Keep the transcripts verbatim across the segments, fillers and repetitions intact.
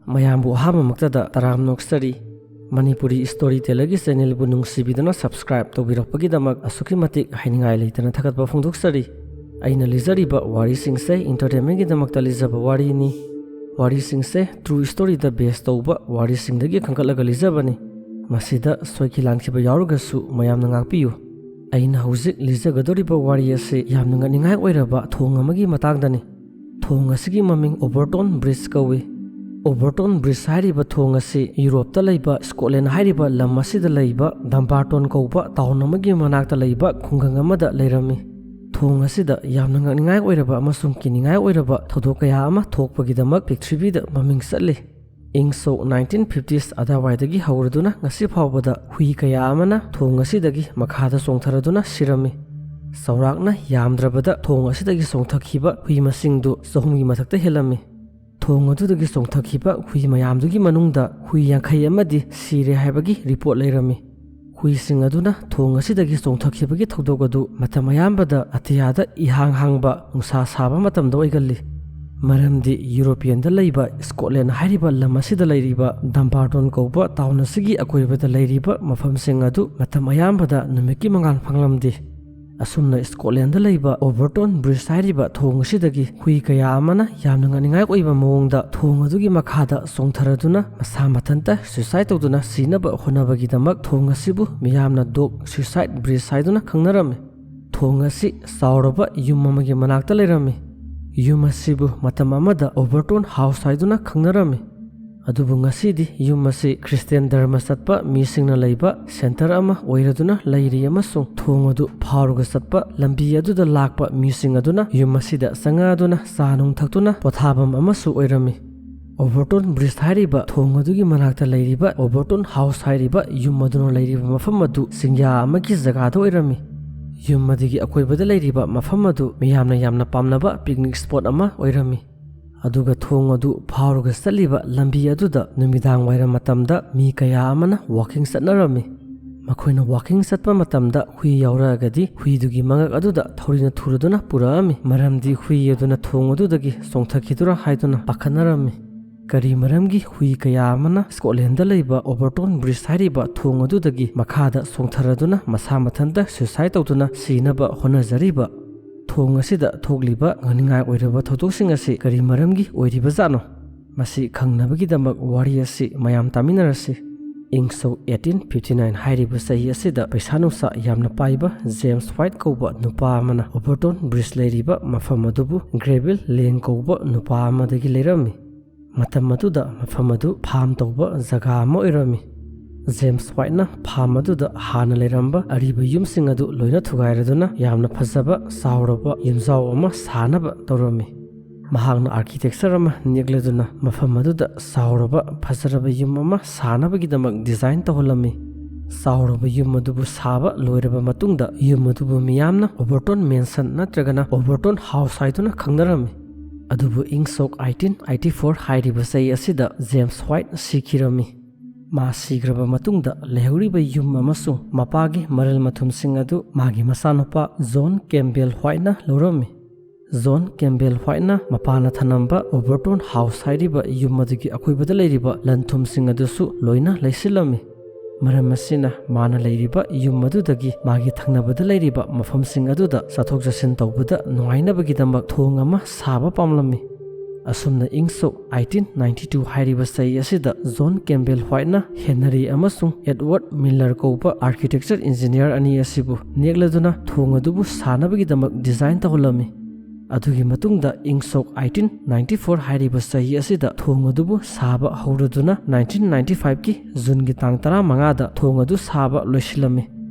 ꯃꯌꯥꯝꯕꯨ ꯑꯍꯥꯟꯕꯃꯛꯇꯗ ꯇꯔꯥꯝꯅ ꯑꯣꯛꯆꯔꯤ꯫ Manipuri story ꯇꯦꯂꯔꯒꯤ ꯆꯦꯅꯦꯜꯕꯨ ꯅꯨꯡꯁꯤꯕꯤꯗꯨꯅ subscribe ꯇꯧꯕꯤꯔꯛꯄꯒꯤꯗꯃꯛ ꯑꯁꯨꯛꯀꯤ ꯃꯇꯤꯛ ꯍꯥꯏꯅꯤꯡꯉꯥꯏ ꯂꯩꯇꯅ ꯊꯥꯒꯠꯄ ꯐꯣꯡꯗꯣꯛꯆꯔꯤ꯫ ꯑꯩꯅ ꯂꯤꯖꯔꯤꯕ ꯋꯥꯔꯤꯁꯤꯡꯁꯦ ꯏꯟꯇꯔꯇꯦꯟꯃꯦꯟꯒꯤꯗꯃꯛꯇ ꯂꯤꯖꯕ ꯋꯥꯔꯤꯅꯤ꯫ ꯋꯥꯔꯤꯁꯤꯡꯁꯦ ꯇ꯭ꯔꯨ ꯁ꯭ꯇꯣꯔꯤꯗ ꯕꯦꯁ ꯇꯧꯕ ꯋꯥꯔꯤꯁꯤꯡꯗꯒꯤ ꯈꯟꯒꯠꯂꯒ ꯂꯤꯖꯕꯅꯤ꯫ ꯃꯁꯤꯗ ꯁꯣꯏꯈꯤ ꯂꯥꯟꯈꯤꯕ ꯌꯥꯎꯔꯒꯁꯨ ꯃꯌꯥꯝꯅ ꯉꯥꯛꯄꯤꯌꯨ꯫ ꯑꯩꯅ ꯍꯧꯖꯤꯛ ꯂꯤꯖꯒꯗꯧꯔꯤꯕ ꯋꯥꯔꯤ ꯑꯁꯤ ꯌꯥꯝꯅ ꯉꯛꯅꯤꯡꯉꯥꯏ ꯑꯣꯏꯔꯕ ꯊꯣꯡ ꯑꯃꯒꯤ ꯃꯇꯥꯡꯗꯅꯤ꯫ ꯊꯣꯡ ꯑꯁꯤꯒꯤ ꯃꯃꯤꯡ ꯑꯣꯕꯔꯇꯣꯟ ꯕ꯭ꯔꯤꯖ ꯀꯧꯏ꯫ ꯑꯣꯕꯔꯇꯣꯟ ꯕ꯭ꯔꯤꯖ ꯍꯥꯏꯔꯤꯕ ꯊꯣꯡ ꯑꯁꯤ ꯌꯨꯔꯣꯞꯇ ꯂꯩꯕ ꯁ꯭ꯀꯣꯠꯂꯦꯟ ꯍꯥꯏꯔꯤꯕ ꯂꯝ ꯑꯁꯤꯗ ꯂꯩꯕ ꯗꯝꯕꯥꯔꯇꯣꯟ ꯀꯧꯕ ꯇꯥꯎꯟ ꯑꯃꯒꯤ ꯃꯅꯥꯛꯇ ꯂꯩꯕ ꯈꯨꯡꯒꯪ ꯑꯃꯗ ꯂꯩꯔꯝꯃꯤ꯫ ꯊꯣꯡ ꯑꯁꯤꯗ ꯌꯥꯝꯅ ꯉꯛꯅꯤꯡꯉꯥꯏ ꯑꯣꯏꯔꯕ ꯑꯃꯁꯨꯡ ꯀꯤꯅꯤꯡꯉꯥꯏ ꯑꯣꯏꯔꯕ ꯊꯧꯗꯣꯛ ꯀꯌꯥ ꯑꯃ ꯊꯣꯛꯄꯒꯤꯗꯃꯛ ꯄ꯭ꯔꯤꯊꯤꯕꯤꯗ ꯃꯃꯤꯡ ꯆꯠꯂꯤ꯫ ꯏꯪ ꯁꯣꯛ ꯅꯥꯏꯟꯇꯤꯟ ꯐꯤꯐꯇꯤꯁ ꯑꯗꯥꯋꯥꯏꯗꯒꯤ ꯍꯧꯔꯗꯨꯅ ꯉꯁꯤ ꯐꯥꯎꯕꯗ ꯍꯨꯏ ꯀꯌꯥ ꯑꯃꯅ ꯊꯣꯡ ꯑꯁꯤꯗꯒꯤ ꯃꯈꯥꯗ ꯆꯣꯡꯊꯔꯗꯨꯅ ꯁꯤꯔꯝꯃꯤ꯫ ꯆꯥꯎꯔꯥꯛꯅ ꯌꯥꯝꯗ꯭ꯔꯕꯗ ꯊꯣꯡ ꯑꯁꯤꯗꯒꯤ ꯆꯣꯡꯊꯈꯤꯕ ꯍꯨꯏ ꯃꯁꯤꯡꯗꯨ ꯆꯍꯨꯝꯒꯤ ꯃꯊꯛꯇ ꯍꯦꯜꯂꯝꯃꯤ꯫ ꯊꯣꯡ ꯑꯗꯨꯗꯒꯤ ꯆꯣꯡꯊꯈꯤꯕ ꯍꯨꯏ ꯃꯌꯥꯝꯗꯨꯒꯤ ꯃꯅꯨꯡꯗ ꯍꯨꯏ ꯌꯥꯡꯈꯩ ꯑꯃꯗꯤ ꯁꯤꯔꯦ ꯍꯥꯏꯕꯒꯤ ꯔꯤꯄꯣꯔꯠ ꯂꯩꯔꯝꯃꯤ꯫ ꯍꯨꯏꯁꯤꯡ ꯑꯗꯨꯅ ꯊꯣꯡ ꯑꯁꯤꯗꯒꯤ ꯆꯣꯡꯊꯈꯤꯕꯒꯤ ꯊꯧꯗꯣꯛ ꯑꯗꯨ ꯃꯇꯝ ꯑꯌꯥꯝꯕꯗ ꯑꯇꯤꯌꯥꯗ ꯏꯍꯥꯡ ꯍꯥꯡꯕ ꯅꯨꯡꯁꯥ ꯁꯥꯕ ꯃꯇꯝꯗ ꯑꯣꯏꯒꯜꯂꯤ꯫ ꯃꯔꯝꯗꯤ ꯌꯨꯔꯣꯄꯤꯌꯟꯗ ꯂꯩꯕ ꯁ꯭ꯀꯣꯠꯂꯦꯟ ꯍꯥꯏꯔꯤꯕ ꯂꯝ ꯑꯁꯤꯗ ꯂꯩꯔꯤꯕ ꯗꯝꯕꯥꯔꯇꯣꯟ ꯀꯧꯕ ꯇꯥꯎꯟ ꯑꯁꯤꯒꯤ ꯑꯀꯣꯏꯕꯗ ꯂꯩꯔꯤꯕ ꯃꯐꯝꯁꯤꯡ ꯑꯗꯨ ꯃꯇꯝ ꯑꯌꯥꯝꯕꯗ ꯅꯨꯃꯤꯠꯀꯤ ꯃꯉꯥꯜ ꯐꯪꯂꯝꯗꯦ꯫ ꯑꯁꯨꯝꯅ ꯁ꯭ꯀꯣꯠꯂꯦꯟꯗ ꯂꯩꯕ ꯑꯣꯕꯔꯇꯣꯟ ꯕ꯭ꯔꯤꯖ ꯍꯥꯏꯔꯤꯕ ꯊꯣꯡ ꯑꯁꯤꯗꯒꯤ ꯍꯨꯏ ꯀꯌꯥ ꯑꯃꯅ ꯌꯥꯝꯅ ꯉꯛꯅꯤꯡꯉꯥꯏ ꯑꯣꯏꯕ ꯃꯑꯣꯡꯗ ꯊꯣꯡ ꯑꯗꯨꯒꯤ ꯃꯈꯥꯗ ꯆꯣꯡꯊꯔꯗꯨꯅ ꯃꯁꯥ ꯃꯊꯟꯇ ꯁꯨꯏꯁꯥꯏꯗ ꯇꯧꯗꯨꯅ ꯁꯤꯅꯕ ꯍꯣꯠꯅꯕꯒꯤꯗꯃꯛ ꯊꯣꯡ ꯑꯁꯤꯕꯨ ꯃꯤꯌꯥꯝꯅ ꯗꯣꯒ ꯁꯨꯏꯁꯥꯏꯗ ꯕ꯭ꯔꯤꯖ ꯍꯥꯏꯗꯨꯅ ꯈꯪꯅꯔꯝꯃꯤ꯫ ꯊꯣꯡ ꯑꯁꯤ ꯆꯥꯎꯔꯕ ꯌꯨꯝ ꯑꯃꯒꯤ ꯃꯅꯥꯛꯇ ꯂꯩꯔꯝꯃꯤ꯫ ꯌꯨꯝ ꯑꯁꯤꯕꯨ ꯃꯇꯝ ꯑꯃꯗ ꯑꯣꯕꯔꯇꯣꯟ ꯍꯥꯎꯁ ꯍꯥꯏꯗꯨꯅ ꯈꯪꯅꯔꯝꯃꯤ꯫ ꯑꯗꯨꯕꯨ ꯉꯁꯤꯗꯤ ꯌꯨꯝ ꯑꯁꯤ ꯈ꯭ꯔꯤꯁꯇꯤꯌꯥꯟ ꯙꯔꯃ ꯆꯠꯄ ꯃꯤꯁꯤꯡꯅ ꯂꯩꯕ ꯁꯦꯟꯇꯔ ꯑꯃ ꯑꯣꯏꯔꯗꯨꯅ ꯂꯩꯔꯤ ꯑꯃꯁꯨꯡ ꯊꯣꯡ ꯑꯗꯨ ꯐꯥꯎꯔꯒ ꯆꯠꯄ ꯂꯝꯕꯤ ꯑꯗꯨꯗ ꯂꯥꯛꯄ ꯃꯤꯁꯤꯡ ꯑꯗꯨꯅ ꯌꯨꯝ ꯑꯁꯤꯗ ꯆꯪꯉꯛꯑꯗꯨꯅ ꯆꯥ ꯅꯨꯡ ꯊꯛꯇꯨꯅ ꯄꯣꯊꯥꯐꯝ ꯑꯃꯁꯨ ꯑꯣꯏꯔꯝꯃꯤ꯫ ꯑꯣꯕꯔꯇꯣꯟ ꯕ꯭ꯔꯤꯖ ꯍꯥꯏꯔꯤꯕ ꯊꯣꯡ ꯑꯗꯨꯒꯤ ꯃꯅꯥꯛꯇ ꯂꯩꯔꯤꯕ ꯑꯣꯕꯔꯇꯣꯟ ꯍꯥꯎꯁ ꯍꯥꯏꯔꯤꯕ ꯌꯨꯝ ꯑꯗꯨꯅ ꯂꯩꯔꯤꯕ ꯃꯐꯝ ꯑꯗꯨ ꯆꯤꯡꯌꯥ ꯑꯃꯒꯤ ꯖꯒꯥꯗ ꯑꯣꯏꯔꯝꯃꯤ꯫ ꯌꯨꯝ ꯑꯗꯨꯒꯤ ꯑꯀꯣꯏꯕꯗ ꯂꯩꯔꯤꯕ ꯃꯐꯝ ꯑꯗꯨ ꯃꯤꯌꯥꯝꯅ ꯌꯥꯝꯅ ꯄꯥꯝꯅꯕ ꯄꯤꯛꯅꯤꯛ ꯁ꯭ꯄꯣꯠ ꯑꯃ ꯑꯣꯏꯔꯝꯃꯤ꯫ ꯑꯗꯨꯒ ꯊꯣꯡ ꯑꯗꯨ ꯐꯥꯎꯔꯒ ꯆꯠꯂꯤꯕ ꯂꯝꯕꯤ ꯑꯗꯨꯗ ꯅꯨꯃꯤꯗꯥꯡ ꯋꯥꯏꯔꯝ ꯃꯇꯝꯗ ꯃꯤ ꯀꯌꯥ ꯑꯃꯅ ꯋꯥꯀꯤꯡ ꯆꯠꯅꯔꯝꯃꯤ꯫ ꯃꯈꯣꯏꯅ ꯋꯥꯀꯤꯡ ꯆꯠꯄ ꯃꯇꯝꯗ ꯍꯨꯏ ꯌꯥꯎꯔꯛꯑꯒꯗꯤ ꯍꯨꯏꯗꯨꯒꯤ ꯃꯉꯛ ꯑꯗꯨꯗ ꯊꯧꯔꯤꯅ ꯊꯨꯔꯗꯨꯅ ꯄꯨꯔꯛꯑꯝꯃꯤ, ꯃꯔꯝꯗꯤ ꯍꯨꯏ ꯑꯗꯨꯅ ꯊꯣꯡ ꯑꯗꯨꯗꯒꯤ ꯆꯣꯡꯊꯈꯤꯗꯨꯔꯥ ꯍꯥꯏꯗꯨꯅ ꯄꯥꯈꯠꯅꯔꯝꯃꯤ꯫ ꯀꯔꯤ ꯃꯔꯝꯒꯤ ꯍꯨꯏ ꯀꯌꯥ ꯑꯃꯅ ꯁ꯭ꯀꯣꯠꯂꯦꯟꯗ ꯂꯩꯕ ꯑꯣꯕꯔꯇꯣꯟ ꯕ꯭ꯔꯤꯖ ꯍꯥꯏꯔꯤꯕ ꯊꯣꯡ ꯑꯗꯨꯗꯒꯤ ꯃꯈꯥꯗ ꯆꯣꯡꯊꯔꯗꯨꯅ ꯃꯁꯥ ꯃꯊꯟꯇ ꯁ꯭ꯌꯨꯁꯥꯏꯗ ꯇꯧꯗꯨꯅ ꯁꯤꯅꯕ ꯍꯣꯠꯅꯖꯔꯤꯕ? ꯊꯣꯡ ꯑꯁꯤꯗ ꯊꯣꯛꯂꯤꯕ ꯉꯛꯅꯤꯡꯉꯥꯏ ꯑꯣꯏꯔꯕ ꯊꯧꯗꯣꯛꯁꯤꯡ ꯑꯁꯤ ꯀꯔꯤ ꯃꯔꯝꯒꯤ ꯑꯣꯏꯔꯤꯕꯖꯥꯠꯅꯣ? ꯃꯁꯤ ꯈꯪꯅꯕꯒꯤꯗꯃꯛ ꯋꯥꯔꯤ ꯑꯁꯤ ꯃꯌꯥꯝ ꯇꯥꯃꯤꯟꯅꯔꯁꯤ꯫ ꯏꯪ ꯁꯣꯛ eighteen fifty nine ꯍꯥꯏꯔꯤꯕ ꯆꯍꯤ ꯑꯁꯤꯗ ꯄꯩꯁꯥ ꯅꯨꯡꯁꯥ ꯌꯥꯝꯅ ꯄꯥꯏꯕ ꯖꯦꯝꯁ ꯋꯥꯏꯠ ꯀꯧꯕ ꯅꯨꯄꯥ ꯑꯃꯅ ꯑꯣꯕꯔꯇꯣꯟ ꯕ꯭ꯔꯤꯖ ꯂꯩꯔꯤꯕ ꯃꯐꯝ ꯑꯗꯨꯕꯨ ꯒ꯭ꯔꯦꯕꯤꯜ ꯂꯦꯡ ꯀꯧꯕ ꯅꯨꯄꯥ ꯑꯃꯗꯒꯤ ꯂꯩꯔꯝꯃꯤ꯫ ꯃꯇꯝ ꯑꯗꯨꯗ ꯃꯐꯝ ꯑꯗꯨ ꯐꯥꯝ ꯇꯧꯕ ꯖꯒꯥ ꯑꯃ ꯑꯣꯏꯔꯝꯃꯤ꯫ ꯖꯦꯝꯁ ꯋꯥꯏꯠꯅ ꯐꯥꯝ ꯑꯗꯨꯗ ꯍꯥꯟꯅ ꯂꯩꯔꯝꯕ ꯑꯔꯤꯕ ꯌꯨꯝꯁꯤꯡ ꯑꯗꯨ ꯂꯣꯏꯅ ꯊꯨꯒꯥꯏꯔꯗꯨꯅ ꯌꯥꯝꯅ ꯐꯖꯕ ꯆꯥꯎꯔꯕ ꯌꯨꯝꯖꯥꯎ ꯑꯃ ꯁꯥꯅꯕ ꯇꯧꯔꯝꯃꯤ꯫ ꯃꯍꯥꯛꯅ ꯑꯥꯔꯀꯤꯇꯦꯛꯆꯔ ꯑꯃ ꯅꯦꯛꯂꯗꯨꯅ ꯃꯐꯝ ꯑꯗꯨꯗ ꯆꯥꯎꯔꯕ ꯐꯖꯔꯕ ꯌꯨꯝ ꯑꯃ ꯁꯥꯅꯕꯒꯤꯗꯃꯛ ꯗꯤꯖꯥꯏꯟ ꯇꯧꯍꯜꯂꯝꯃꯤ꯫ ꯆꯥꯎꯔꯕ ꯌꯨꯝ ꯑꯗꯨꯕꯨ ꯁꯥꯕ ꯂꯣꯏꯔꯕ ꯃꯇꯨꯡꯗ ꯌꯨꯝ ꯑꯗꯨꯕꯨ ꯃꯤꯌꯥꯝꯅ ꯑꯣꯕꯔꯇꯣꯟ ꯃꯦꯟꯁꯟ ꯅꯠꯇ꯭ꯔꯒꯅ ꯑꯣꯕꯔꯇꯣꯟ ꯍꯥꯎꯁ ꯍꯥꯏꯗꯨꯅ ꯈꯪꯅꯔꯝꯃꯤ꯫ ꯑꯗꯨꯕꯨ ꯏꯪ ꯁꯣꯛ eighteen eighty four ꯍꯥꯏꯔꯤꯕ ꯆꯍꯤ ꯑꯁꯤꯗ ꯖꯦꯝꯁ ꯋꯥꯏꯠ ꯁꯤꯈꯤꯔꯝꯃꯤ꯫ ꯃꯥ ꯁꯤꯈ꯭ꯔꯕ ꯃꯇꯨꯡꯗ ꯂꯩꯍꯧꯔꯤꯕ ꯌꯨꯝ ꯑꯃꯁꯨꯡ ꯃꯄꯥꯒꯤ ꯃꯔꯜ ꯃꯊꯨꯝꯁꯤꯡ ꯑꯗꯨ ꯃꯥꯒꯤ ꯃꯆꯥꯅꯨꯄꯥ ꯖꯣꯟ ꯀꯦꯝꯕꯦꯜ ꯋꯥꯏꯠꯅ ꯂꯧꯔꯝꯃꯤ꯫ ꯖꯣꯟ ꯀꯦꯝꯕꯦꯜ ꯋꯥꯏꯠꯅ ꯃꯄꯥꯅ ꯊꯅꯝꯕ ꯑꯣꯕꯔꯇꯣꯟ ꯍꯥꯎꯁ ꯍꯥꯏꯔꯤꯕ ꯌꯨꯝ ꯑꯗꯨꯒꯤ ꯑꯀꯣꯏꯕꯗ ꯂꯩꯔꯤꯕ ꯂꯟ ꯊꯨꯝꯁꯤꯡ ꯑꯗꯨꯁꯨ ꯂꯣꯏꯅ ꯂꯩꯁꯤꯜꯂꯝꯃꯤ꯫ ꯃꯔꯝ ꯑꯁꯤꯅ ꯃꯥꯅ ꯂꯩꯔꯤꯕ ꯌꯨꯝ ꯑꯗꯨꯗꯒꯤ ꯃꯥꯒꯤ ꯊꯪꯅꯕꯗ ꯂꯩꯔꯤꯕ ꯃꯐꯝꯁꯤꯡ ꯑꯗꯨꯗ ꯆꯠꯊꯣꯛ ꯆꯠꯁꯤꯟ ꯇꯧꯕꯗ ꯅꯨꯡꯉꯥꯏꯅꯕꯒꯤꯗꯃꯛ ꯊꯣꯡ ꯑꯃ ꯁꯥꯕ ꯄꯥꯝꯂꯝꯃꯤ꯫ ꯑꯁꯨꯝꯅ ꯏꯪ ꯁꯣꯛ eighteen ninety two ꯍꯥꯏꯔꯤꯕ ꯆꯍꯤ ꯑꯁꯤꯗ ꯖꯣꯟ ꯀꯦꯝꯕꯦꯜ ꯋꯥꯏꯠꯅ ꯍꯦꯅꯔꯤ ꯑꯃꯁꯨꯡ ꯑꯦꯗꯋꯥꯔꯗ ꯃꯤꯂꯔ ꯀꯧꯕ ꯑꯥꯔꯀꯤꯇꯦꯛꯆꯔ ꯏꯟꯖꯤꯅꯤꯌꯔ ꯑꯅꯤ ꯑꯁꯤꯕꯨ ꯅꯦꯛꯂꯗꯨꯅ ꯊꯣꯡ ꯑꯗꯨꯕꯨ ꯁꯥꯅꯕꯒꯤꯗꯃꯛ ꯗꯤꯖꯥꯏꯟ ꯇꯧꯍꯜꯂꯝꯃꯤ꯫ ꯑꯗꯨꯒꯤ ꯃꯇꯨꯡꯗ ꯏꯪ ꯁꯣꯛ eighteen ninety four ꯍꯥꯏꯔꯤꯕ ꯆꯍꯤ ꯑꯁꯤꯗ ꯊꯣꯡ ꯑꯗꯨꯕꯨ ꯁꯥꯕ ꯍꯧꯔꯗꯨꯅ nineteen ninety five ꯀꯤ ꯖꯨꯟꯒꯤ ꯇꯥꯡ ꯇꯔꯥꯃꯉꯥꯗ ꯊꯣꯡ ꯑꯗꯨ ꯁꯥꯕ ꯂꯣꯏꯁꯤꯜꯂꯝꯃꯤ꯫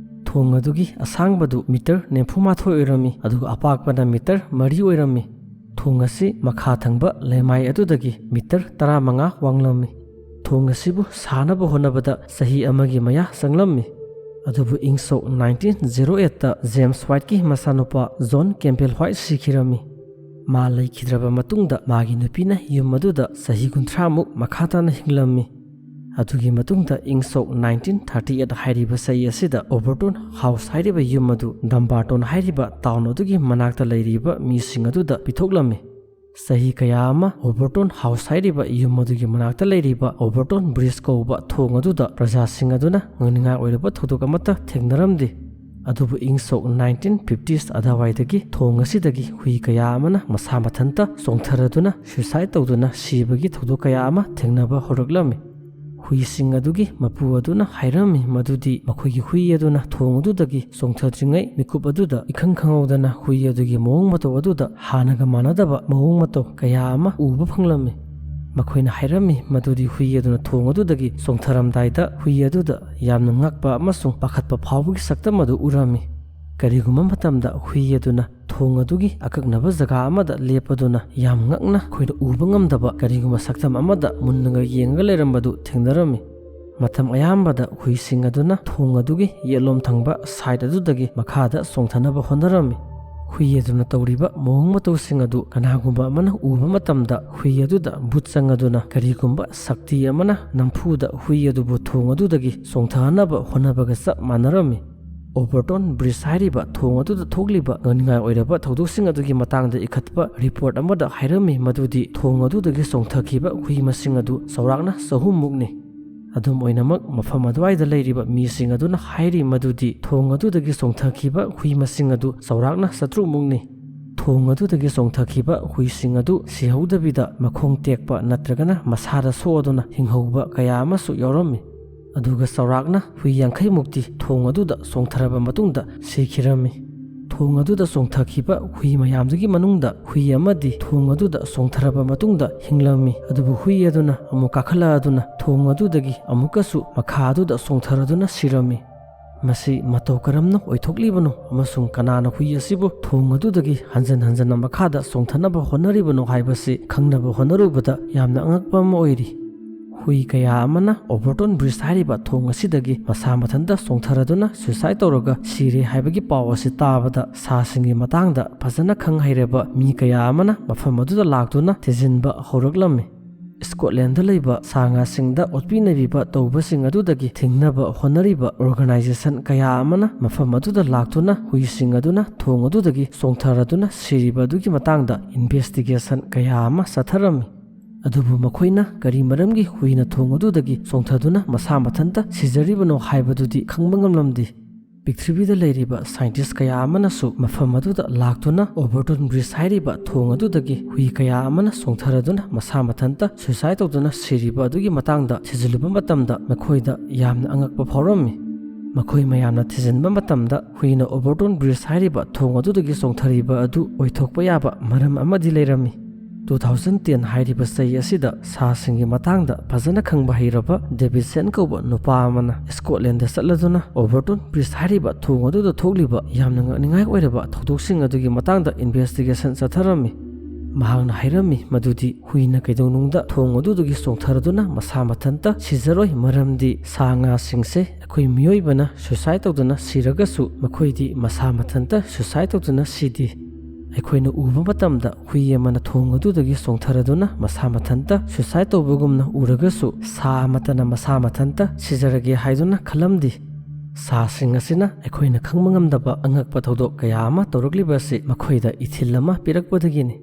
ꯊꯣꯡ ꯑꯗꯨꯒꯤ ꯑꯁꯥꯡꯕꯗꯨ ꯃꯤꯇꯔ ꯅꯤꯐꯨ ꯃꯥꯊꯣꯏ ꯑꯣꯏꯔꯝꯃꯤ, ꯑꯗꯨꯒ ꯑꯄꯥꯛꯄꯅ ꯃꯤꯇꯔ ꯃꯔꯤ ꯑꯣꯏꯔꯝꯃꯤ꯫ ꯊꯣꯡ ꯑꯁꯤ ꯃꯈꯥ ꯊꯪꯕ ꯂꯩꯃꯥꯏ ꯑꯗꯨꯗꯒꯤ ꯃꯤꯇꯔ ꯇꯔꯥꯃꯉꯥ ꯋꯥꯡꯂꯝꯃꯤ꯫ ꯊꯣꯡ ꯑꯁꯤꯕꯨ ꯁꯥꯅꯕ ꯍꯣꯠꯅꯕꯗ ꯆꯍꯤ ꯑꯃꯒꯤ ꯃꯌꯥ ꯆꯪꯂꯝꯃꯤ꯫ ꯑꯗꯨꯕꯨ ꯏꯪ ꯁꯣꯛ nineteen zero eight ꯇ ꯖꯦꯝꯁ ꯋꯥꯏꯠꯀꯤ ꯃꯆꯥꯅꯨꯄꯥ ꯖꯣꯟ ꯀꯦꯝꯕꯦꯜ ꯋꯥꯏꯠ ꯁꯤꯈꯤꯔꯝꯃꯤ꯫ ꯃꯥ ꯂꯩꯈꯤꯗ꯭ꯔꯕ ꯃꯇꯨꯡꯗ ꯃꯥꯒꯤ ꯅꯨꯄꯤꯅ ꯌꯨꯝ ꯑꯗꯨꯗ ꯆꯍꯤ ꯀꯨꯟꯊ꯭ꯔꯥꯃꯨꯛ ꯃꯈꯥ ꯇꯥꯅ ꯍꯤꯡꯂꯝꯃꯤ꯫ ꯑꯗꯨꯒꯤ ꯃꯇꯨꯡꯗ ꯏꯪ ꯁꯣꯛ nineteen thirty eight ꯍꯥꯏꯔꯤꯕ ꯆꯍꯤ ꯑꯁꯤꯗ ꯑꯣꯕꯔꯇꯣꯟ ꯍꯥꯎꯁ ꯍꯥꯏꯔꯤꯕ ꯌꯨꯝ ꯑꯗꯨ ꯗꯝꯕꯥꯔꯇꯣꯟ ꯍꯥꯏꯔꯤꯕ ꯇꯥꯎꯟ ꯑꯗꯨꯒꯤ ꯃꯅꯥꯛꯇ ꯂꯩꯔꯤꯕ ꯃꯤꯁꯤꯡ ꯑꯗꯨꯗ ꯄꯤꯊꯣꯛꯂꯝꯃꯤ꯫ ꯆꯍꯤ ꯀꯌꯥ ꯑꯃ ꯑꯣꯕꯔꯇꯣꯟ ꯍꯥꯎꯁ ꯍꯥꯏꯔꯤꯕ ꯌꯨꯝ ꯑꯗꯨꯒꯤ ꯃꯅꯥꯛꯇ ꯂꯩꯔꯤꯕ ꯑꯣꯕꯔꯇꯣꯟ ꯕ꯭ꯔꯤꯖ ꯀꯧꯕ ꯊꯣꯡ ꯑꯗꯨꯗ ꯄ꯭ꯔꯖꯥꯁꯤꯡ ꯑꯗꯨꯅ ꯉꯛꯅꯤꯡꯉꯥꯏ ꯑꯣꯏꯔꯕ ꯊꯧꯗꯣꯛ ꯑꯃꯠꯇ ꯊꯦꯡꯅꯔꯝꯗꯦ꯫ ꯑꯗꯨꯕꯨ ꯏꯪ ꯁꯣꯛ ꯅꯥꯏꯟꯇꯤꯟ ꯐꯤꯐꯇꯤꯁ ꯑꯗꯨꯋꯥꯏꯗꯒꯤ ꯊꯣꯡ ꯑꯁꯤꯗꯒꯤ ꯍꯨꯏ ꯀꯌꯥ ꯑꯃꯅ ꯃꯁꯥ ꯃꯊꯟꯇ ꯆꯣꯡꯊꯔꯗꯨꯅ ꯁ꯭ꯌꯨꯁꯥꯏꯗ ꯇꯧꯗꯨꯅ ꯁꯤꯕꯒꯤ ꯊꯧꯗꯣꯛ ꯀꯌꯥ ꯑꯃ ꯊꯦꯡꯅꯕ ꯍꯧꯔꯛꯂꯝꯃꯤ꯫ ꯍꯨꯏꯁꯤꯡ ꯑꯗꯨꯒꯤ ꯃꯄꯨ ꯑꯗꯨꯅ ꯍꯥꯏꯔꯝꯃꯤ ꯃꯗꯨꯗꯤ ꯃꯈꯣꯏꯒꯤ ꯍꯨꯏ ꯑꯗꯨꯅ ꯊꯣꯡ ꯑꯗꯨꯗꯒꯤ ꯆꯣꯡꯊꯗ꯭ꯔꯤꯉꯩ ꯃꯤꯀꯨꯞ ꯑꯗꯨꯗ ꯏꯈꯪ ꯈꯪꯍꯧꯗꯅ ꯍꯨꯏ ꯑꯗꯨꯒꯤ ꯃꯑꯣꯡ ꯃꯇꯧ ꯑꯗꯨꯗ ꯍꯥꯟꯅꯒ ꯃꯥꯟꯅꯗꯕ ꯃꯑꯣꯡ ꯃꯇꯧ ꯀꯌꯥ ꯑꯃ ꯎꯕ ꯐꯪꯂꯝꯃꯤ꯫ ꯃꯈꯣꯏꯅ ꯍꯥꯏꯔꯝꯃꯤ ꯃꯗꯨꯗꯤ ꯍꯨꯏ ꯑꯗꯨꯅ ꯊꯣꯡ ꯑꯗꯨꯗꯒꯤ ꯆꯣꯡꯊꯔꯝꯗꯥꯏꯗ ꯍꯨꯏ ꯑꯗꯨꯗ ꯌꯥꯝꯅ ꯉꯛꯄ ꯑꯃꯁꯨꯡ ꯄꯥꯈꯠꯄ ꯐꯥꯎꯕꯒꯤ ꯁꯛꯇꯝ ꯑꯗꯨ ꯎꯔꯝꯃꯤ꯫ ꯀꯔꯤꯒꯨꯝꯕ ꯃꯇꯝꯗ ꯍꯨꯏ ꯑꯗꯨꯅ ꯊꯣꯡ ꯑꯗꯨꯒꯤ ꯑꯀꯛꯅꯕ ꯖꯒꯥ ꯑꯃꯗ ꯂꯦꯞꯄꯗꯨꯅ ꯌꯥꯝ ꯉꯛꯅ ꯑꯩꯈꯣꯏꯅ ꯎꯕ ꯉꯝꯗꯕ ꯀꯔꯤꯒꯨꯝꯕ ꯁꯛꯇꯝ ꯑꯃꯗ ꯃꯨꯟꯅꯒ ꯌꯦꯡꯉꯒ ꯂꯩꯔꯝꯕꯗꯨ ꯊꯦꯡꯅꯔꯝꯃꯤ꯫ ꯃꯇꯝ ꯑꯌꯥꯝꯕꯗ ꯍꯨꯏꯁꯤꯡ ꯑꯗꯨꯅ ꯊꯣꯡ ꯑꯗꯨꯒꯤ ꯌꯦꯠꯂꯣꯝ ꯊꯪꯕ ꯁꯥꯏꯠ ꯑꯗꯨꯗꯒꯤ ꯃꯈꯥꯗ ꯆꯣꯡꯊꯅꯕ ꯍꯣꯠꯅꯔꯝꯃꯤ꯫ ꯍꯨꯏ ꯑꯗꯨꯅ ꯇꯧꯔꯤꯕ ꯃꯑꯣꯡ ꯃꯇꯧꯁꯤꯡ ꯑꯗꯨ ꯀꯅꯥꯒꯨꯝꯕ ꯑꯃꯅ ꯎꯕ ꯃꯇꯝꯗ ꯍꯨꯏ ꯑꯗꯨꯗ ꯚꯨꯠ ꯆꯪꯉꯗꯨꯅ ꯀꯔꯤꯒꯨꯝꯕ ꯁꯛꯇꯤ ꯑꯃꯅ ꯅꯝꯐꯨꯗ ꯍꯨꯏ ꯑꯗꯨꯕꯨ ꯊꯣꯡ ꯑꯗꯨꯗꯒꯤ ꯆꯣꯡꯊꯍꯟꯅꯕ ꯍꯣꯠꯅꯕꯒ ꯆꯞ ꯃꯥꯟꯅꯔꯝꯃꯤ꯫ ꯑꯣꯕꯔꯇꯣꯟ ꯕ꯭ꯔꯤꯖ ꯍꯥꯏꯔꯤꯕ ꯊꯣꯡ ꯑꯗꯨꯗ ꯊꯣꯛꯂꯤꯕ ꯉꯛꯅꯤꯡꯉꯥꯏ ꯑꯣꯏꯔꯕ ꯊꯧꯗꯣꯛꯁꯤꯡ ꯑꯗꯨꯒꯤ ꯃꯇꯥꯡꯗ ꯏꯈꯠꯄ ꯔꯤꯄꯣꯔꯠ ꯑꯃꯗ ꯍꯥꯏꯔꯝꯃꯤ ꯃꯗꯨꯗꯤ ꯊꯣꯡ ꯑꯗꯨꯗꯒꯤ ꯆꯣꯡꯊꯈꯤꯕ ꯍꯨꯏ ꯃꯁꯤꯡ ꯑꯗꯨ ꯆꯥꯎꯔꯥꯛꯅ ꯆꯍꯨꯝ ꯃꯨꯛꯅꯤ꯫ ꯑꯗꯨꯝ ꯑꯣꯏꯅꯃꯛ, ꯃꯐꯝ ꯑꯗꯨꯋꯥꯏꯗ ꯂꯩꯔꯤꯕ ꯃꯤꯁꯤꯡ ꯑꯗꯨꯅ ꯍꯥꯏꯔꯤ ꯃꯗꯨꯗꯤ ꯊꯣꯡ ꯑꯗꯨꯗꯒꯤ ꯆꯣꯡꯊꯈꯤꯕ ꯍꯨꯏ ꯃꯁꯤꯡ ꯑꯗꯨ ꯆꯥꯎꯔꯥꯛꯅ ꯆꯥꯇ꯭ꯔꯨꯛ ꯃꯨꯛꯅꯤ꯫ ꯊꯣꯡ ꯑꯗꯨꯗꯒꯤ ꯆꯣꯡꯊꯈꯤꯕ ꯍꯨꯏꯁꯤꯡ ꯑꯗꯨ ꯁꯤꯍꯧꯗꯕꯤꯗ ꯃꯈꯣꯡ ꯇꯦꯛꯄ ꯅꯠꯇ꯭ꯔꯒꯅ ꯃꯁꯥꯗ ꯁꯣꯛꯑꯗꯨꯅ ꯍꯤꯡꯍꯧꯕ ꯀꯌꯥ ꯑꯃꯁꯨ ꯌꯥꯎꯔꯝꯃꯤ꯫ ꯑꯗꯨꯒ ꯆꯥꯎꯔꯥꯛꯅ ꯍꯨꯏ ꯌꯥꯡꯈꯩ ꯃꯨꯛꯇꯤ ꯊꯣꯡ ꯑꯗꯨꯗ ꯆꯣꯡꯊꯔꯕ ꯃꯇꯨꯡꯗ ꯁꯤꯈꯤꯔꯝꯃꯤ꯫ ꯊꯣꯡ ꯑꯗꯨꯗ ꯆꯣꯡꯊꯈꯤꯕ ꯍꯨꯏ ꯃꯌꯥꯝꯗꯨꯒꯤ ꯃꯅꯨꯡꯗ ꯍꯨꯏ ꯑꯃꯗꯤ ꯊꯣꯡ ꯑꯗꯨꯗ ꯆꯣꯡꯊꯔꯕ ꯃꯇꯨꯡꯗ ꯍꯤꯡꯂꯝꯃꯤ, ꯑꯗꯨꯕꯨ ꯍꯨꯏ ꯑꯗꯨꯅ ꯑꯃꯨꯛ ꯀꯥꯈꯠꯂꯛꯑꯗꯨꯅ ꯊꯣꯡ ꯑꯗꯨꯗꯒꯤ ꯑꯃꯨꯛꯀꯁꯨ ꯃꯈꯥ ꯑꯗꯨꯗ ꯆꯣꯡꯊꯔꯗꯨꯅ ꯁꯤꯔꯝꯃꯤ꯫ ꯃꯁꯤ ꯃꯇꯧ ꯀꯔꯝꯅ ꯑꯣꯏꯊꯣꯛꯂꯤꯕꯅꯣ ꯑꯃꯁꯨꯡ ꯀꯅꯥꯅ ꯍꯨꯏ ꯑꯁꯤꯕꯨ ꯊꯣꯡ ꯑꯗꯨꯗꯒꯤ ꯍꯟꯖꯟ ꯍꯟꯖꯟꯅ ꯃꯈꯥꯗ ꯆꯣꯡꯊꯅꯕ ꯍꯣꯠꯅꯔꯤꯕꯅꯣ ꯍꯥꯏꯕꯁꯤ ꯈꯪꯅꯕ ꯍꯣꯠꯅꯔꯨꯕꯗ ꯌꯥꯝꯅ ꯑꯉꯛꯄ ꯑꯃ ꯑꯣꯏꯔꯤ꯫ ꯍꯨꯏ ꯀꯌꯥ ꯑꯃꯅ ꯑꯣꯕꯔꯇꯣꯟ ꯕ꯭ꯔꯤꯖ ꯍꯥꯏꯔꯤꯕ ꯊꯣꯡ ꯑꯁꯤꯗꯒꯤ ꯃꯁꯥ ꯃꯊꯟꯇ ꯆꯣꯡꯊꯔꯗꯨꯅ ꯁ꯭ꯌꯨꯁꯥꯏꯗ ꯇꯧꯔꯒ ꯁꯤꯔꯦ ꯍꯥꯏꯕꯒꯤ ꯄꯥꯎ ꯑꯁꯤ ꯇꯥꯕꯗ ꯁꯥꯁꯤꯡꯒꯤ ꯃꯇꯥꯡꯗ ꯐꯖꯅ ꯈꯪ ꯍꯩꯔꯕ ꯃꯤ ꯀꯌꯥ ꯑꯃꯅ ꯃꯐꯝ ꯑꯗꯨꯗ ꯂꯥꯛꯇꯨꯅ ꯊꯤꯖꯤꯟꯕ ꯍꯧꯔꯛꯂꯝꯃꯤ꯫ ꯁ꯭ꯀꯣꯠꯂꯦꯟꯗ ꯂꯩꯕ ꯁꯥ ꯉꯥꯁꯤꯡꯗ ꯑꯣꯠꯄꯤ ꯅꯩꯕꯤꯕ ꯇꯧꯕꯁꯤꯡ ꯑꯗꯨꯗꯒꯤ ꯊꯤꯡꯅꯕ ꯍꯣꯠꯅꯔꯤꯕ ꯑꯣꯔꯒꯅꯥꯏꯖꯦꯁꯟ ꯀꯌꯥ ꯑꯃꯅ ꯃꯐꯝ ꯑꯗꯨꯗ ꯂꯥꯛꯇꯨꯅ ꯍꯨꯏꯁꯤꯡ ꯑꯗꯨꯅ ꯊꯣꯡ ꯑꯗꯨꯗꯒꯤ ꯆꯣꯡꯊꯔꯗꯨꯅ ꯁꯤꯔꯤꯕ ꯑꯗꯨꯒꯤ ꯃꯇꯥꯡꯗ ꯏꯟꯚꯦꯁꯇꯤꯒꯦꯁꯟ ꯀꯌꯥ ꯑꯃ ꯆꯠꯊꯔꯝꯃꯤ꯫ ꯑꯗꯨꯕꯨ ꯃꯈꯣꯏꯅ ꯀꯔꯤ ꯃꯔꯝꯒꯤ ꯍꯨꯏꯅ ꯊꯣꯡ ꯑꯗꯨꯗꯒꯤ ꯆꯣꯡꯊꯗꯨꯅ ꯃꯁꯥ ꯃꯊꯟꯇ ꯁꯤꯖꯔꯤꯕꯅꯣ ꯍꯥꯏꯕꯗꯨꯗꯤ ꯈꯪꯕ ꯉꯝꯂꯝꯗꯦ꯫ ꯄ꯭ꯔꯤꯊꯤꯕꯤꯗ ꯂꯩꯔꯤꯕ ꯁꯥꯏꯟꯇꯤꯁ ꯀꯌꯥ ꯑꯃꯅꯁꯨ ꯃꯐꯝ ꯑꯗꯨꯗ ꯂꯥꯛꯇꯨꯅ ꯑꯣꯚꯔꯇꯣꯟ ꯕ꯭ꯔꯤꯖ ꯍꯥꯏꯔꯤꯕ ꯊꯣꯡ ꯑꯗꯨꯗꯒꯤ ꯍꯨꯏ ꯀꯌꯥ ꯑꯃꯅ ꯆꯣꯡꯊꯔꯗꯨꯅ ꯃꯁꯥ ꯃꯊꯟꯇ ꯁꯨꯏꯁꯥꯏꯗ ꯇꯧꯗꯨꯅ ꯁꯤꯔꯤꯕ ꯑꯗꯨꯒꯤ ꯃꯇꯥꯡꯗ ꯊꯤꯖꯤꯜꯂꯨꯕ ꯃꯇꯝꯗ ꯃꯈꯣꯏꯗ ꯌꯥꯝꯅ ꯑꯉꯛꯄ ꯐꯥꯎꯔꯝꯃꯤ꯫ ꯃꯈꯣꯏ ꯃꯌꯥꯝꯅ ꯊꯤꯖꯤꯟꯕ ꯃꯇꯝꯗ ꯍꯨꯏꯅ ꯑꯣꯚꯔꯇꯣꯟ ꯕ꯭ꯔꯤꯖ ꯍꯥꯏꯔꯤꯕ ꯊꯣꯡ ꯑꯗꯨꯗꯒꯤ ꯆꯣꯡꯊꯔꯤꯕ ꯑꯗꯨ ꯑꯣꯏꯊꯣꯛꯄ ꯌꯥꯕ ꯃꯔꯝ ꯑꯃꯗꯤ ꯂꯩꯔꯝꯃꯤ꯫ Two thousand ten ꯍꯥꯏꯔꯤꯕ ꯆꯍꯤ ꯑꯁꯤꯗ ꯁꯥꯁꯤꯡꯒꯤ ꯃꯇꯥꯡꯗ ꯐꯖꯅ ꯈꯪꯕ ꯍꯩꯔꯕ ꯗꯦꯕꯤꯠꯁꯟ ꯀꯧꯕ ꯅꯨꯄꯥ ꯑꯃꯅ ꯁ꯭ꯀꯣꯠꯂꯦꯟꯗ ꯆꯠꯂꯗꯨꯅ ꯑꯣꯚꯔꯇꯣꯟ ꯕ꯭ꯔꯤꯖ ꯍꯥꯏꯔꯤꯕ ꯊꯣꯡ ꯑꯗꯨꯗ ꯊꯣꯛꯂꯤꯕ ꯌꯥꯝꯅ ꯉꯛꯅꯤꯡꯉꯥꯏ ꯑꯣꯏꯔꯕ ꯊꯧꯗꯣꯛꯁꯤꯡ ꯑꯗꯨꯒꯤ ꯃꯇꯥꯡꯗ ꯏꯟꯚꯦꯁꯇꯤꯒꯦꯁꯟ ꯆꯠꯊꯔꯝꯃꯤ꯫ ꯃꯍꯥꯛꯅ ꯍꯥꯏꯔꯝꯃꯤ ꯃꯗꯨꯗꯤ ꯍꯨꯏꯅ ꯀꯩꯗꯧꯅꯨꯡꯗ ꯊꯣꯡ ꯑꯗꯨꯗꯒꯤ ꯆꯣꯡꯊꯔꯗꯨꯅ ꯃꯁꯥ ꯃꯊꯟꯇ ꯁꯤꯖꯔꯣꯏ, ꯃꯔꯝꯗꯤ ꯁꯥ ꯉꯥꯁꯤꯡꯁꯦ ꯑꯩꯈꯣꯏ ꯃꯤꯑꯣꯏꯕꯅ ꯁꯨꯏꯁꯥꯏꯗ ꯇꯧꯗꯨꯅ ꯁꯤꯔꯒꯁꯨ ꯃꯈꯣꯏꯗꯤ ꯃꯁꯥ ꯃꯊꯟꯇ ꯁꯨꯏꯁꯥꯏꯗ ꯇꯧꯗꯨꯅ ꯁꯤꯗꯦ꯫ ꯑꯩꯈꯣꯏꯅ ꯎꯕ ꯃꯇꯝꯗ ꯍꯨꯏ ꯑꯃꯅ ꯊꯣꯡ ꯑꯗꯨꯗꯒꯤ ꯆꯣꯡꯊꯔꯗꯨꯅ ꯃꯁꯥ ꯃꯊꯟꯇ ꯁꯨꯏꯁꯥꯏꯗ ꯇꯧꯕꯒꯨꯝꯅ ꯎꯔꯒꯁꯨ ꯁꯥ ꯑꯃꯠꯇꯅ ꯃꯁꯥ ꯃꯊꯟꯇ ꯁꯤꯖꯔꯒꯦ ꯍꯥꯏꯗꯨꯅ ꯈꯜꯂꯝꯗꯦ꯫ ꯁꯥꯁꯤꯡ ꯑꯁꯤꯅ ꯑꯩꯈꯣꯏꯅ ꯈꯪꯕ ꯉꯝꯗꯕ ꯑꯉꯛꯄ ꯊꯧꯗꯣꯛ ꯀꯌꯥ ꯑꯃ ꯇꯧꯔꯛꯂꯤꯕ ꯑꯁꯤ ꯃꯈꯣꯏꯗ ꯏꯊꯤꯜ ꯑꯃ ꯄꯤꯔꯛꯄꯗꯒꯤꯅꯤ꯫